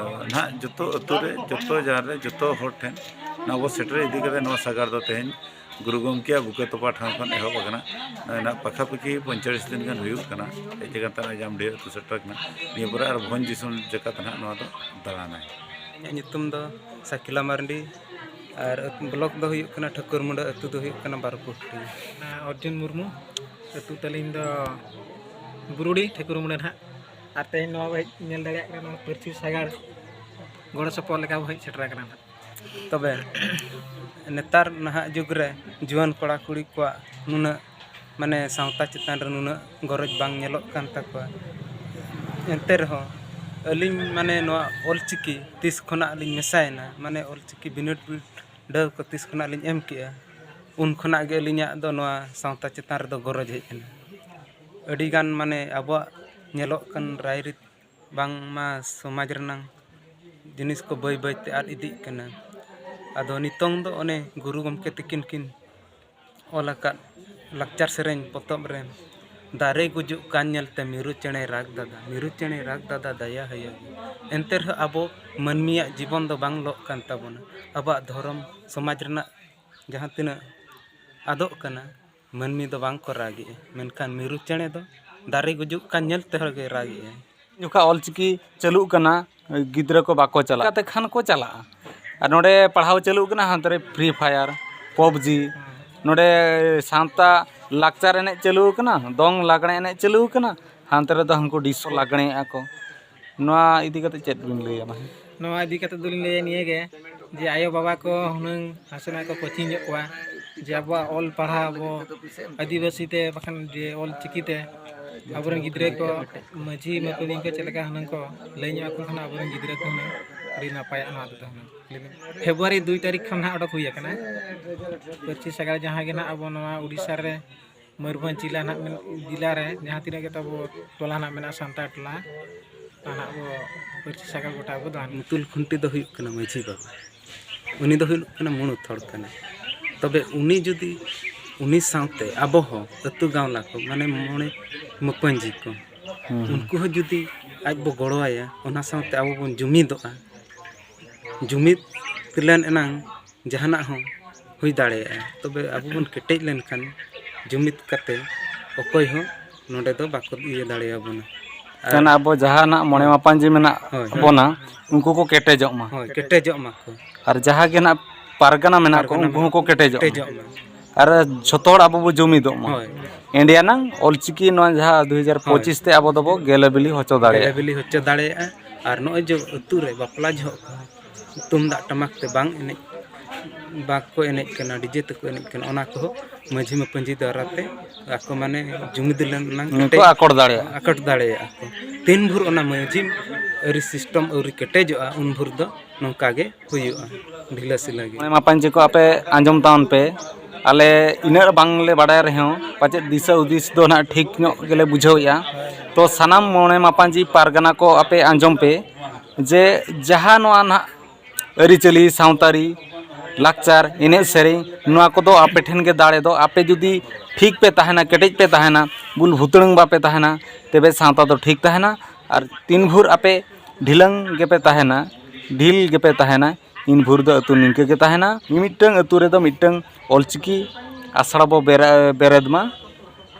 ᱱᱟᱦᱟᱜ ᱡᱚᱛᱚ ᱟᱹᱛᱩ ᱨᱮ, ᱡᱚᱛᱚ ᱡᱟᱦᱟᱸ ᱨᱮ, ᱡᱚᱛᱚ ᱦᱚᱲ ᱴᱷᱮᱱ ᱱᱚᱣᱟ ᱵᱚ ᱥᱮᱴᱮᱨ ᱤᱫᱤ ᱠᱟᱛᱮ ᱱᱚᱣᱟ ᱥᱟᱜᱟᱲ ᱫᱚ ᱛᱮᱦᱮᱧ ᱜᱩᱨᱩ ᱜᱚᱢᱠᱮᱭᱟᱜ ᱵᱩᱠᱟᱹ ᱛᱚᱯᱟ ᱴᱷᱟᱶ ᱠᱷᱚᱱ ᱮᱦᱚᱵ ᱟᱠᱟᱱᱟ᱾ ᱱᱚᱜᱼᱚᱭ ᱱᱟᱜ ᱯᱟᱠᱷᱟᱯᱟᱹᱠᱷᱤ ᱯᱚᱸᱭᱛᱟᱞᱤᱥ ᱫᱤᱱ ᱜᱟᱱ ᱦᱩᱭᱩᱜ ᱠᱟᱱᱟ᱾ ᱦᱮᱡ ᱟᱠᱟᱱ ᱛᱟᱦᱮᱱᱟ ᱡᱟᱢᱰᱤᱦᱟᱹ ᱟᱹᱛᱩ ᱥᱮᱴᱮᱨ ᱟᱠᱟᱱᱟ᱾ ᱱᱤᱭᱟᱹ ᱯᱚᱨᱮ ᱟᱨ ᱵᱷᱚᱸᱡᱽ ᱫᱤᱥᱚᱢ ᱡᱟᱠᱟᱛ ᱱᱟᱦᱟᱜ ᱱᱚᱣᱟ ᱫᱚ ᱫᱟᱬᱟᱱᱟᱭ᱾ ᱤᱧᱟᱹᱜ ᱧᱩᱛᱩᱢ ᱫᱚ ᱥᱟᱹᱠᱤᱞᱟ ᱢᱟᱨᱰᱤ ᱟᱨ ᱟᱹᱛ-, ᱵᱞᱚᱠ ᱫᱚ ᱦᱩᱭᱩᱜ ᱠᱟᱱᱟ ᱴᱷᱟᱹᱠᱩᱨᱢᱩᱸᱰᱟᱹ, ᱟᱹᱛᱩ ᱫᱚ ᱦᱩᱭᱩᱜ ᱠᱟᱱᱟ ᱵᱟᱨᱚᱯᱩᱴᱤ᱾ ᱚᱨᱡᱩᱱ ᱢᱩᱨᱢᱩ, ᱟᱹᱛᱩ ᱛᱟᱹᱞᱤᱧ ᱫᱚ ᱵᱩᱨᱩᱰᱤ, ᱴᱷᱟᱹᱠᱩᱨᱢᱩᱸᱰᱟᱹ ᱱᱟᱦᱟᱜ᱾ ᱟᱨ ᱛᱮᱦᱮᱧ ᱱᱚᱣᱟ ᱵᱚ ᱦᱮᱡ ᱧᱮᱞ ᱫᱟᱲᱮᱭᱟᱜ ᱠᱟᱱᱟ, ᱱᱚᱣᱟ ᱯᱟᱹᱨᱥᱤ ᱥᱟᱜᱟᱲ ᱜᱚᱲᱚ ᱥᱚᱯᱚᱦᱚᱫ ᱞᱮᱠᱟ ᱵᱚ ᱦᱮᱡ ᱥᱮᱴᱮᱨ ᱟᱠᱟᱱᱟ ᱱᱟᱦᱟᱜ᱾ ᱛᱚᱵᱮ ᱱᱮᱛᱟᱨ ᱱᱟᱦᱟᱜ ᱡᱩᱜᱽ ᱨᱮ ᱡᱩᱣᱟᱹᱱ ᱠᱚᱲᱟ ᱠᱩᱲᱤ ᱠᱚᱣᱟᱜ ᱱᱩᱱᱟᱹᱜ, ᱢᱟᱱᱮ, ᱥᱟᱶᱛᱟ ᱪᱮᱛᱟᱱ ᱨᱮ ᱱᱩᱱᱟᱹᱜ ᱜᱚᱨᱚᱡᱽ ᱵᱟᱝ ᱧᱮᱞᱚᱜ ᱠᱟᱱ ᱛᱟᱠᱚᱣᱟ᱾ ᱮᱱᱛᱮ ᱨᱮᱦᱚᱸ ᱟᱹᱞᱤᱧ, ᱢᱟᱱᱮ, ᱱᱚᱣᱟ ᱚᱞᱪᱤᱠᱤ ᱛᱤᱥ ᱠᱷᱚᱱᱟᱜ ᱞᱤᱧ ᱢᱮᱥᱟᱭᱮᱱᱟ, ᱢᱟᱱᱮ, ᱚᱞᱪᱤᱠᱤ ᱵᱤᱱᱤᱰ ᱰᱟᱹᱣ ᱠᱚ ᱛᱤᱥ ᱠᱷᱚᱱᱟᱜ ᱞᱤᱧ ᱮᱢ ᱠᱮᱜᱼᱟ, ᱩᱱ ᱠᱷᱚᱱᱟᱜ ᱜᱮ ᱟᱹᱞᱤᱧᱟᱜ ᱫᱚ ᱱᱚᱣᱟ ᱥᱟᱶᱛᱟ ᱪᱮᱛᱟᱱ ᱨᱮᱫᱚ ᱜᱚᱨᱚᱡᱽ ᱦᱮᱡ ᱮᱱᱟ᱾ ᱟᱹᱰᱤᱜᱟᱱ, ᱢᱟᱱᱮ, ᱟᱵᱚᱣᱟᱜ ᱧᱮᱞᱚᱜ ᱠᱟᱱ ᱨᱟᱭᱨᱤᱛ ᱵᱟᱝᱢᱟ ᱥᱚᱢᱟᱡᱽ ᱨᱮᱱᱟᱝ ᱡᱤᱱᱤᱥ ᱠᱚ ᱵᱟᱹᱭ ᱵᱟᱹᱭᱛᱮ ᱟᱫ ᱤᱫᱤᱜ ᱠᱟᱱᱟ᱾ ᱟᱫᱚ ᱱᱤᱛᱚᱝ ᱫᱚ ᱚᱱᱮ ᱜᱩᱨᱩ ᱜᱚᱢᱠᱮ ᱛᱤᱠᱤᱱ ᱠᱤᱱ ᱚᱞ ᱟᱠᱟᱫ ᱞᱟᱠᱪᱟᱨ ᱥᱮᱨᱮᱧ ᱯᱚᱛᱚᱵ ᱨᱮ, "ᱫᱟᱨᱮ ᱜᱩᱡᱩᱜ ᱠᱟᱱ ᱧᱮᱞᱛᱮ ᱢᱤᱨᱩ ᱪᱮᱬᱮᱭ ᱨᱟᱜᱽ ᱫᱟᱫᱟ, ᱢᱤᱨᱩ ᱪᱮᱬᱮᱭ ᱨᱟᱜᱽ ᱫᱟᱫᱟ ᱫᱟᱭᱟ ᱦᱟᱭᱟ ᱜᱮ᱾" ᱮᱱᱛᱮ ᱨᱮᱦᱚᱸ ᱟᱵᱚ ᱢᱟᱹᱱᱢᱤᱭᱟᱜ ᱡᱤᱵᱚᱱ ᱫᱚ ᱵᱟᱝ ᱞᱚᱜ ᱠᱟᱱ ᱛᱟᱵᱚᱱᱟ᱾ ᱟᱵᱚᱣᱟᱜ ᱫᱷᱚᱨᱚᱢ ᱥᱚᱢᱟᱡᱽ ᱨᱮᱱᱟᱜ ᱡᱟᱦᱟᱸ ᱛᱤᱱᱟᱹᱜ ᱟᱫᱚᱜ ᱠᱟᱱᱟ, ᱢᱟᱹᱱᱢᱤ ᱫᱚ ᱵᱟᱝ ᱠᱚ ᱨᱟᱜᱮᱜᱼᱟ, ᱢᱮᱱᱠᱷᱟᱱ ᱢᱤᱨᱩ ᱪᱮᱬᱮ ᱫᱚ ᱫᱟᱨᱮ ᱜᱩᱡᱩᱜ ᱠᱟᱱ ᱧᱮᱞ ᱛᱮᱦᱚᱸ ᱜᱮ ᱨᱟᱜᱮᱜᱼᱟ᱾ ᱡᱚᱠᱷᱟ ᱚᱞᱪᱤᱠᱤ ᱪᱟᱹᱞᱩᱜ ᱠᱟᱱᱟ, ᱜᱤᱫᱽᱨᱟᱹ ᱠᱚ ᱵᱟᱠᱚ ᱪᱟᱞᱟᱜᱼᱟ᱾ ᱪᱤᱠᱟᱹᱛᱮ ᱠᱷᱟᱱ ᱠᱚ ᱪᱟᱞᱟᱜᱼᱟ? ᱟᱨ ᱱᱚᱰᱮ ᱯᱟᱲᱦᱟᱣ ᱪᱟᱹᱞᱩᱜ ᱠᱟᱱᱟ, ᱦᱟᱱᱛᱮ ᱨᱮ Free Fire, PUBG, ᱱᱚᱰᱮ ᱥᱟᱶᱛᱟ ᱞᱟᱠᱪᱟᱨ ᱮᱱᱮᱡ ᱪᱟᱹᱞᱩ ᱟᱠᱟᱱᱟ, ᱫᱚᱝ ᱞᱟᱜᱽᱬᱮ ᱮᱱᱮᱡ ᱪᱟᱹᱞᱩ ᱟᱠᱟᱱᱟ, ᱦᱟᱱᱛᱮ ᱨᱮᱫᱚ ᱦᱟᱱᱠᱩ ᱰᱤᱥᱠᱳ ᱞᱟᱜᱽᱬᱮᱭᱮᱜᱼᱟ ᱠᱚ᱾ ᱱᱚᱣᱟ ᱤᱫᱤ ᱠᱟᱛᱮ ᱪᱮᱫ ᱵᱤᱱ ᱞᱟᱹᱭᱟ ᱢᱟ? ᱱᱚᱣᱟ ᱤᱫᱤ ᱠᱟᱛᱮ ᱫᱚᱞᱤᱧ ᱞᱟᱹᱭᱟ ᱱᱤᱭᱟᱹ ᱜᱮ, ᱡᱮ ᱟᱭᱳ ᱵᱟᱵᱟ ᱠᱚ ᱦᱩᱱᱟᱹᱝ ᱱᱟᱥᱮᱱᱟᱜ ᱠᱚ ᱠᱳᱪᱤᱝ ᱧᱚᱜ ᱠᱚᱣᱟ, ᱡᱮ ᱟᱵᱚᱣᱟᱜ ᱚᱞ ᱯᱟᱲᱦᱟᱣ ᱟᱵᱚ ᱟᱹᱫᱤᱵᱟᱹᱥᱤ ᱛᱮ, ᱵᱟᱠᱷᱟᱱ ᱡᱮ ᱚᱞ ᱪᱤᱠᱤ ᱛᱮ ᱟᱵᱚᱨᱮᱱ ᱜᱤᱫᱽᱨᱟᱹ ᱠᱚ ᱢᱟᱹᱡᱷᱤ ᱢᱟᱹᱯᱟᱹᱱᱤ ᱠᱚ ᱪᱮᱫ ᱞᱮᱠᱟ ᱦᱩᱱᱟᱹᱝ ᱠᱚ ᱞᱟᱹᱭ ᱧᱚᱜ ᱟᱠᱚ ᱠᱷᱟᱱ ᱟᱵᱚᱨᱮᱱ ᱜᱤᱫᱽᱨᱟᱹ ᱠᱚ ᱦᱩᱱᱟᱹᱝ ᱟᱹᱰᱤ ᱱᱟᱯᱟᱭᱚᱜ ᱱᱚᱣᱟ ᱛᱮᱫᱚ ᱦᱩᱱᱟᱹᱝ᱾ ᱯᱷᱮᱵᱽᱨᱩᱣᱟᱨᱤ ᱫᱩᱭ ᱛᱟᱹᱨᱤᱠᱷ ᱠᱷᱚᱱ ᱱᱟᱦᱟᱜ ᱚᱰᱚᱠ ᱦᱩᱭ ᱟᱠᱟᱱᱟ᱾ ᱯᱟᱹᱨᱥᱤ ᱥᱟᱜᱟᱲ ᱡᱟᱦᱟᱸ ᱜᱮ ᱱᱟᱦᱟᱜ ᱟᱵᱚ ᱱᱚᱣᱟ ᱳᱰᱤᱥᱟ ᱨᱮ ᱢᱚᱭᱩᱨᱵᱷᱚᱸᱡᱽ ᱡᱮᱞᱟ ᱱᱟᱦᱟᱜ ᱢᱮᱱ-, ᱡᱮᱞᱟ ᱨᱮ ᱡᱟᱦᱟᱸ ᱛᱤᱱᱟᱹᱜ ᱜᱮ ᱛᱟᱵᱚ ᱴᱚᱞᱟ ᱱᱟᱦᱟᱜ ᱢᱮᱱᱟᱜᱼᱟ, ᱥᱟᱱᱛᱟᱲ ᱴᱚᱞᱟ, ᱚᱱᱟ ᱱᱟᱦᱟᱜ ᱵᱚ ᱯᱟᱹᱨᱥᱤ ᱥᱟᱜᱟᱲ ᱜᱚᱴᱟ ᱵᱚ ᱫᱟᱬᱟᱱ᱾ ᱢᱩᱛᱩᱞ ᱠᱷᱩᱱᱴᱤ ᱫᱚ ᱦᱩᱭᱩᱜ ᱠᱟᱱᱟ ᱢᱟᱹᱡᱷᱤ ᱵᱟᱵᱟ, ᱩᱱᱤ ᱫᱚ ᱦᱩᱭᱩᱜ ᱠᱟᱱᱟ ᱢᱩᱬᱩᱛ ᱦᱚᱲ ᱠᱟᱱᱟᱭ᱾ ᱛᱚᱵᱮ ᱩᱱᱤ ᱡᱩᱫᱤ, ᱩᱱᱤ ᱥᱟᱶᱛᱮ ᱟᱵᱚ ᱦᱚᱸ ᱟᱹᱛᱩ ᱜᱟᱶᱞᱟ ᱠᱚ, ᱢᱟᱱᱮ ᱢᱚᱬᱮ ᱢᱟᱹᱯᱟᱹᱧᱡᱤ ᱠᱚ, ᱦᱩᱸ, ᱦᱩᱸ᱾ ᱩᱱᱠᱩ ᱦᱚᱸ ᱡᱩᱫᱤ ᱟᱡ ᱵᱚ ᱜᱚᱲᱚᱣᱟᱭᱟ, ᱚᱱᱟ ᱥᱟᱶᱛᱮ ᱟᱵᱚ ᱵᱚᱱ ᱡᱩᱢᱤᱫᱚᱜᱼᱟ, ᱡᱩᱢᱤᱫ ᱞᱮᱱ ᱮᱱᱟᱝ ᱡᱟᱦᱟᱱᱟᱜ ᱦᱚᱸ ᱦᱩᱭ ᱫᱟᱲᱮᱭᱟᱜᱼᱟ᱾ ᱛᱚᱵᱮ ᱟᱵᱚ ᱵᱚᱱ ᱠᱮᱴᱮᱡ ᱞᱮᱱᱠᱷᱟᱱ, ᱡᱩᱢᱤᱫ ᱠᱟᱛᱮ ᱚᱠᱚᱭ ᱦᱚᱸ ᱱᱚᱰᱮ ᱫᱚ ᱵᱟᱠᱚ ᱤᱭᱟᱹ ᱫᱟᱲᱮᱭᱟᱵᱚᱱᱟ᱾ ᱟᱨ ᱠᱷᱟᱱ ᱟᱵᱚ ᱡᱟᱦᱟᱱᱟᱜ ᱢᱚᱬᱮ ᱦᱳᱭ᱾ ᱢᱟᱯᱟᱧᱡᱤ ᱢᱮᱱᱟᱜ ᱦᱳᱭ, ᱦᱳᱭ᱾ ᱵᱚᱱᱟ, ᱩᱱᱠᱩ ᱠᱚ ᱠᱮᱴᱮᱡᱚᱜ ᱢᱟ᱾ ᱦᱳᱭ, ᱠᱮᱴᱮᱡᱚᱜ ᱢᱟᱠᱚ᱾ ᱟᱨ ᱡᱟᱦᱟᱸ ᱜᱮ ᱱᱟᱜ ᱯᱟᱨᱜᱟᱱᱟ ᱢᱮᱱᱟᱜ ᱠᱚ, ᱯᱟᱨᱜᱟᱱᱟ ᱩᱱᱠᱩ ᱢᱮᱱᱟᱜ ᱦᱚᱸᱠᱚ ᱠᱚ, ᱠᱮᱴᱮᱡᱚᱜ ᱢᱟ᱾ ᱠᱮᱴᱮᱡᱚᱜ ᱢᱟ᱾ ᱟᱨ ᱡᱷᱚᱛᱚ ᱦᱚᱲ ᱟᱵᱚ ᱵᱚ ᱡᱩᱢᱤᱫᱚᱜ ᱢᱟ᱾ ᱦᱳᱭ᱾ ᱮᱱᱰᱮᱭᱟᱱᱟᱝ ᱚᱞᱪᱤᱠᱤ ᱱᱚᱣᱟ ᱡᱟᱦᱟᱸ ᱫᱩ ᱦᱟᱡᱟᱨ ᱯᱚᱸᱪᱤᱥ ᱦᱳᱭ᱾ ᱛᱮ ᱟᱵᱚ ᱫᱚᱵᱚ ᱜᱮᱞᱮ ᱵᱤᱞᱤ ᱦᱚᱪᱚ ᱫᱟᱲᱮᱭᱟᱜᱼᱟ᱾ ᱜᱮᱞᱮ ᱵᱤᱞᱤ ᱦᱚᱪᱚ ᱫᱟᱲᱮᱭᱟᱜᱼᱟ᱾ ᱟᱨ ᱱᱚᱜᱼᱚᱭ ᱡᱮ ᱟᱹᱛᱩ ᱨᱮ ᱵᱟᱯᱞᱟ ᱡᱚᱦᱚᱜ ᱠᱚ ᱛᱩᱢᱫᱟᱜ ᱴᱟᱢᱟᱠ ᱛᱮ ᱵᱟᱝ ᱮᱱᱮᱡ, ᱵᱟᱠᱚ ᱮᱱᱮᱡ ᱠᱟᱱᱟ, ᱰᱤᱡᱮ ᱛᱮᱠᱚ ᱮᱱᱮᱡ ᱠᱟᱱᱟ, ᱚᱱᱟ ᱠᱚᱦᱚᱸ ᱢᱟᱹᱡᱷᱤ ᱢᱟᱹᱯᱟᱹᱧᱡᱤ ᱫᱟᱨᱟᱭ ᱛᱮ ᱟᱠᱚ ᱢᱟᱱᱮ ᱡᱩᱢᱤᱫ ᱞᱮᱱ ᱮᱱᱟᱝ ᱩᱱᱠᱩ ᱠᱮᱴᱮᱡ ᱟᱠᱚᱴ ᱫᱟᱲᱮᱭᱟᱜᱼᱟ᱾ ᱟᱠᱚᱴ ᱫᱟᱲᱮᱭᱟᱜᱼᱟ ᱠᱚ᱾ ᱛᱤᱱ ᱵᱷᱳᱨ ᱚᱱᱟ ᱢᱟᱹᱡᱷᱤ ᱟᱹᱨᱤ system ᱟᱹᱣᱨᱤ ᱠᱮᱴᱮᱡᱚᱜᱼᱟ, ᱩᱱ ᱵᱷᱳᱨ ᱫᱚ ᱱᱚᱝᱠᱟ ᱜᱮ ᱦᱩᱭᱩᱜᱼᱟ, ᱰᱷᱤᱞᱟᱹ ᱥᱤᱞᱟᱹ ᱜᱮ᱾ ᱢᱚᱬᱮ ᱢᱟᱯᱟᱧᱡᱤ ᱠᱚ ᱟᱯᱮ ᱟᱸᱡᱚᱢ ᱛᱟᱵᱚᱱ ᱯᱮ, ᱟᱞᱮ ᱤᱱᱟᱹᱜ ᱵᱟᱝᱞᱮ ᱵᱟᱰᱟᱭ ᱨᱮᱦᱚᱸ ᱯᱟᱪᱮᱫ ᱫᱤᱥᱟᱹ ᱦᱩᱫᱤᱥ ᱫᱚ ᱱᱟᱦᱟᱜ ᱴᱷᱤᱠ ᱧᱚᱜ ᱜᱮᱞᱮ ᱵᱩᱡᱷᱟᱹᱣᱮᱫᱼᱟ᱾ ᱛᱚ ᱥᱟᱱᱟᱢ ᱢᱚᱬᱮ ᱢᱟᱯᱟᱧᱡᱤ ᱯᱟᱨᱜᱟᱱᱟ ᱠᱚ ᱟᱯᱮ ᱟᱸᱡᱚᱢ ᱯᱮ, ᱡᱮ ᱡᱟᱦᱟᱸ ᱱᱚᱣᱟ ᱱᱟᱦᱟᱜ ᱟᱹᱨᱤᱪᱟᱹᱞᱤ, ᱥᱟᱶᱛᱟᱨᱤ, ᱞᱟᱠᱪᱟᱨ, ᱮᱱᱮᱡ ᱥᱮᱨᱮᱧ, ᱱᱚᱣᱟ ᱠᱚᱫᱚ ᱟᱯᱮ ᱴᱷᱮᱱ ᱜᱮ ᱫᱟᱲᱮ ᱫᱚ᱾ ᱟᱯᱮ ᱡᱩᱫᱤ ᱴᱷᱤᱠ ᱯᱮ ᱛᱟᱦᱮᱱᱟ, ᱠᱮᱴᱮᱡ ᱯᱮ ᱛᱟᱦᱮᱱᱟ, ᱵᱩᱞ ᱵᱷᱩᱛᱲᱟᱹᱝ ᱵᱟᱯᱮ ᱛᱟᱦᱮᱱᱟ, ᱛᱚᱵᱮ ᱥᱟᱶᱛᱟ ᱫᱚ ᱴᱷᱤᱠ ᱛᱟᱦᱮᱱᱟ᱾ ᱟᱨ ᱛᱤᱱ ᱵᱷᱳᱨ ᱟᱯᱮ ᱰᱷᱤᱞᱟᱹᱝ ᱜᱮᱯᱮ ᱛᱟᱦᱮᱱᱟ, ᱰᱷᱤᱞ ᱜᱮᱯᱮ ᱛᱟᱦᱮᱱᱟ, ᱤᱱ ᱵᱷᱳᱨ ᱫᱚ ᱟᱹᱛᱩ ᱱᱤᱝᱠᱟᱹ ᱜᱮ ᱛᱟᱦᱮᱱᱟ᱾ ᱢᱤᱢᱤᱫᱴᱟᱹᱝ ᱟᱹᱛᱩ ᱨᱮᱫᱚ ᱢᱤᱫᱴᱟᱹᱝ ᱚᱞᱪᱤᱠᱤ ᱟᱥᱲᱟ ᱵᱚ ᱵᱮᱨ-, ᱵᱮᱨᱮᱫ ᱢᱟ᱾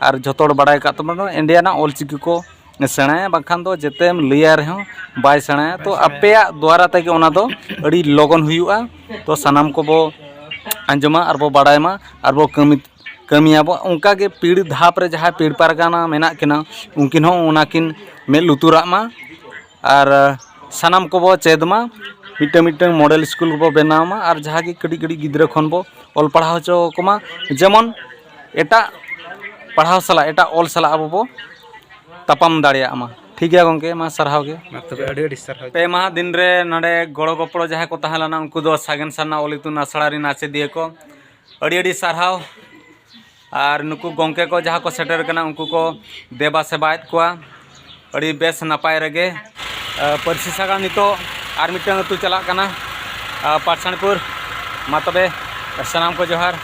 ᱟᱨ ᱡᱷᱚᱛᱚ ᱦᱚᱲ ᱵᱟᱲᱟᱭ ᱠᱟᱜ ᱛᱟᱵᱚᱱ, ᱤᱱᱰᱤᱭᱟ ᱨᱮᱱᱟᱜ ᱚᱞᱪᱤᱠᱤ ᱠᱚ ᱥᱮᱬᱟᱭᱟ, ᱵᱟᱝᱠᱷᱟᱱ ᱫᱚ ᱡᱮᱛᱮᱢ ᱞᱟᱹᱭᱟ ᱨᱮᱦᱚᱸ ᱵᱟᱭ ᱥᱮᱬᱟᱭᱟ᱾ ᱛᱚ ᱟᱯᱮᱭᱟᱜ ᱫᱩᱣᱟᱨᱟ ᱛᱮᱜᱮ ᱚᱱᱟ ᱫᱚ ᱟᱹᱰᱤ ᱞᱚᱜᱚᱱ ᱦᱩᱭᱩᱜᱼᱟ᱾ ᱛᱚ ᱥᱟᱱᱟᱢ ᱠᱚᱵᱚ ᱟᱸᱡᱚᱢᱟ ᱟᱨ ᱵᱚ ᱵᱟᱲᱟᱭ ᱢᱟ ᱟᱨ ᱵᱚ ᱠᱟᱹᱢᱤ, ᱠᱟᱹᱢᱤᱭᱟᱵᱚ᱾ ᱚᱱᱠᱟ ᱜᱮ ᱯᱤᱲ ᱫᱷᱟᱯ ᱨᱮ ᱡᱟᱦᱟᱸᱭ ᱯᱤᱲ ᱯᱟᱨᱜᱟᱱᱟ ᱢᱮᱱᱟᱜ ᱠᱤᱱᱟ, ᱩᱱᱠᱤᱱ ᱦᱚᱸ ᱚᱱᱟ ᱠᱤᱱ ᱢᱮᱫ ᱞᱩᱛᱩᱨᱟᱜ ᱢᱟ᱾ ᱟᱨ ᱥᱟᱱᱟᱢ ᱠᱚᱵᱚ ᱪᱮᱫ ᱢᱟ, ᱢᱤᱫᱴᱟᱝ ᱢᱤᱫᱴᱟᱝ model school ᱵᱚ ᱵᱮᱱᱟᱣ ᱢᱟ, ᱟᱨ ᱡᱟᱦᱟᱸ ᱜᱮ ᱠᱟᱹᱴᱤᱡ ᱠᱟᱹᱴᱤᱡ ᱜᱤᱫᱽᱨᱟᱹ ᱠᱷᱚᱱ ᱵᱚ ᱚᱞ ᱯᱟᱲᱦᱟᱣ ᱦᱚᱪᱚ ᱠᱚᱢᱟ, ᱡᱮᱢᱚᱱ ᱮᱴᱟᱜ ᱯᱟᱲᱦᱟᱣ ᱥᱟᱞᱟᱜ, ᱮᱴᱟᱜ ᱚᱞ ᱥᱟᱞᱟᱜ ᱟᱵᱚ ᱵᱚ ᱛᱟᱯᱟᱢ ᱫᱟᱲᱮᱭᱟᱜ ᱢᱟ᱾ ᱴᱷᱤᱠ ᱜᱮᱭᱟ ᱜᱚᱢᱠᱮ, ᱢᱟ ᱥᱟᱨᱦᱟᱣ ᱜᱮ᱾ ᱢᱟ ᱛᱚᱵᱮ, ᱟᱹᱰᱤ ᱟᱹᱰᱤ ᱥᱟᱨᱦᱟᱣ᱾ ᱯᱮ ᱢᱟᱦᱟ ᱫᱤᱱ ᱨᱮ ᱱᱚᱰᱮ ᱜᱚᱲᱚ ᱜᱚᱯᱚᱲᱚ ᱡᱟᱦᱟᱸᱭ ᱠᱚ ᱛᱟᱦᱮᱸ ᱞᱮᱱᱟ, ᱩᱱᱠᱩ ᱫᱚ ᱥᱟᱜᱮᱱ ᱥᱟᱨᱱᱟ ᱚᱞ ᱤᱛᱩᱱ ᱟᱥᱲᱟ ᱨᱮᱱ ᱟᱪᱮᱫᱤᱭᱟᱹ ᱠᱚ, ᱟᱹᱰᱤ ᱟᱹᱰᱤ ᱥᱟᱨᱦᱟᱣ᱾ ᱟᱨ ᱱᱩᱠᱩ ᱜᱚᱢᱠᱮ ᱠᱚ ᱡᱟᱦᱟᱸ ᱠᱚ ᱥᱮᱴᱮᱨ ᱠᱟᱱᱟ, ᱩᱱᱠᱩ ᱠᱚ ᱫᱮᱵᱟ ᱥᱮᱵᱟᱭᱮᱫ ᱠᱚᱣᱟ ᱟᱹᱰᱤ ᱵᱮᱥ ᱱᱟᱯᱟᱭ ᱨᱮᱜᱮ᱾ ᱟᱨ ᱯᱟᱹᱨᱥᱤ ᱥᱟᱜᱟᱲ ᱱᱤᱛᱚᱜ ᱟᱨ ᱢᱤᱫᱴᱟᱝ ᱟᱹᱛᱩ ᱪᱟᱞᱟᱜ ᱠᱟᱱᱟ, ᱟᱨ ᱯᱟᱴᱥᱟᱱᱯᱩᱨ᱾ ᱢᱟ ᱛᱚᱵᱮ, ᱥᱟᱱᱟᱢ ᱠᱚ ᱡᱚᱦᱟᱨ᱾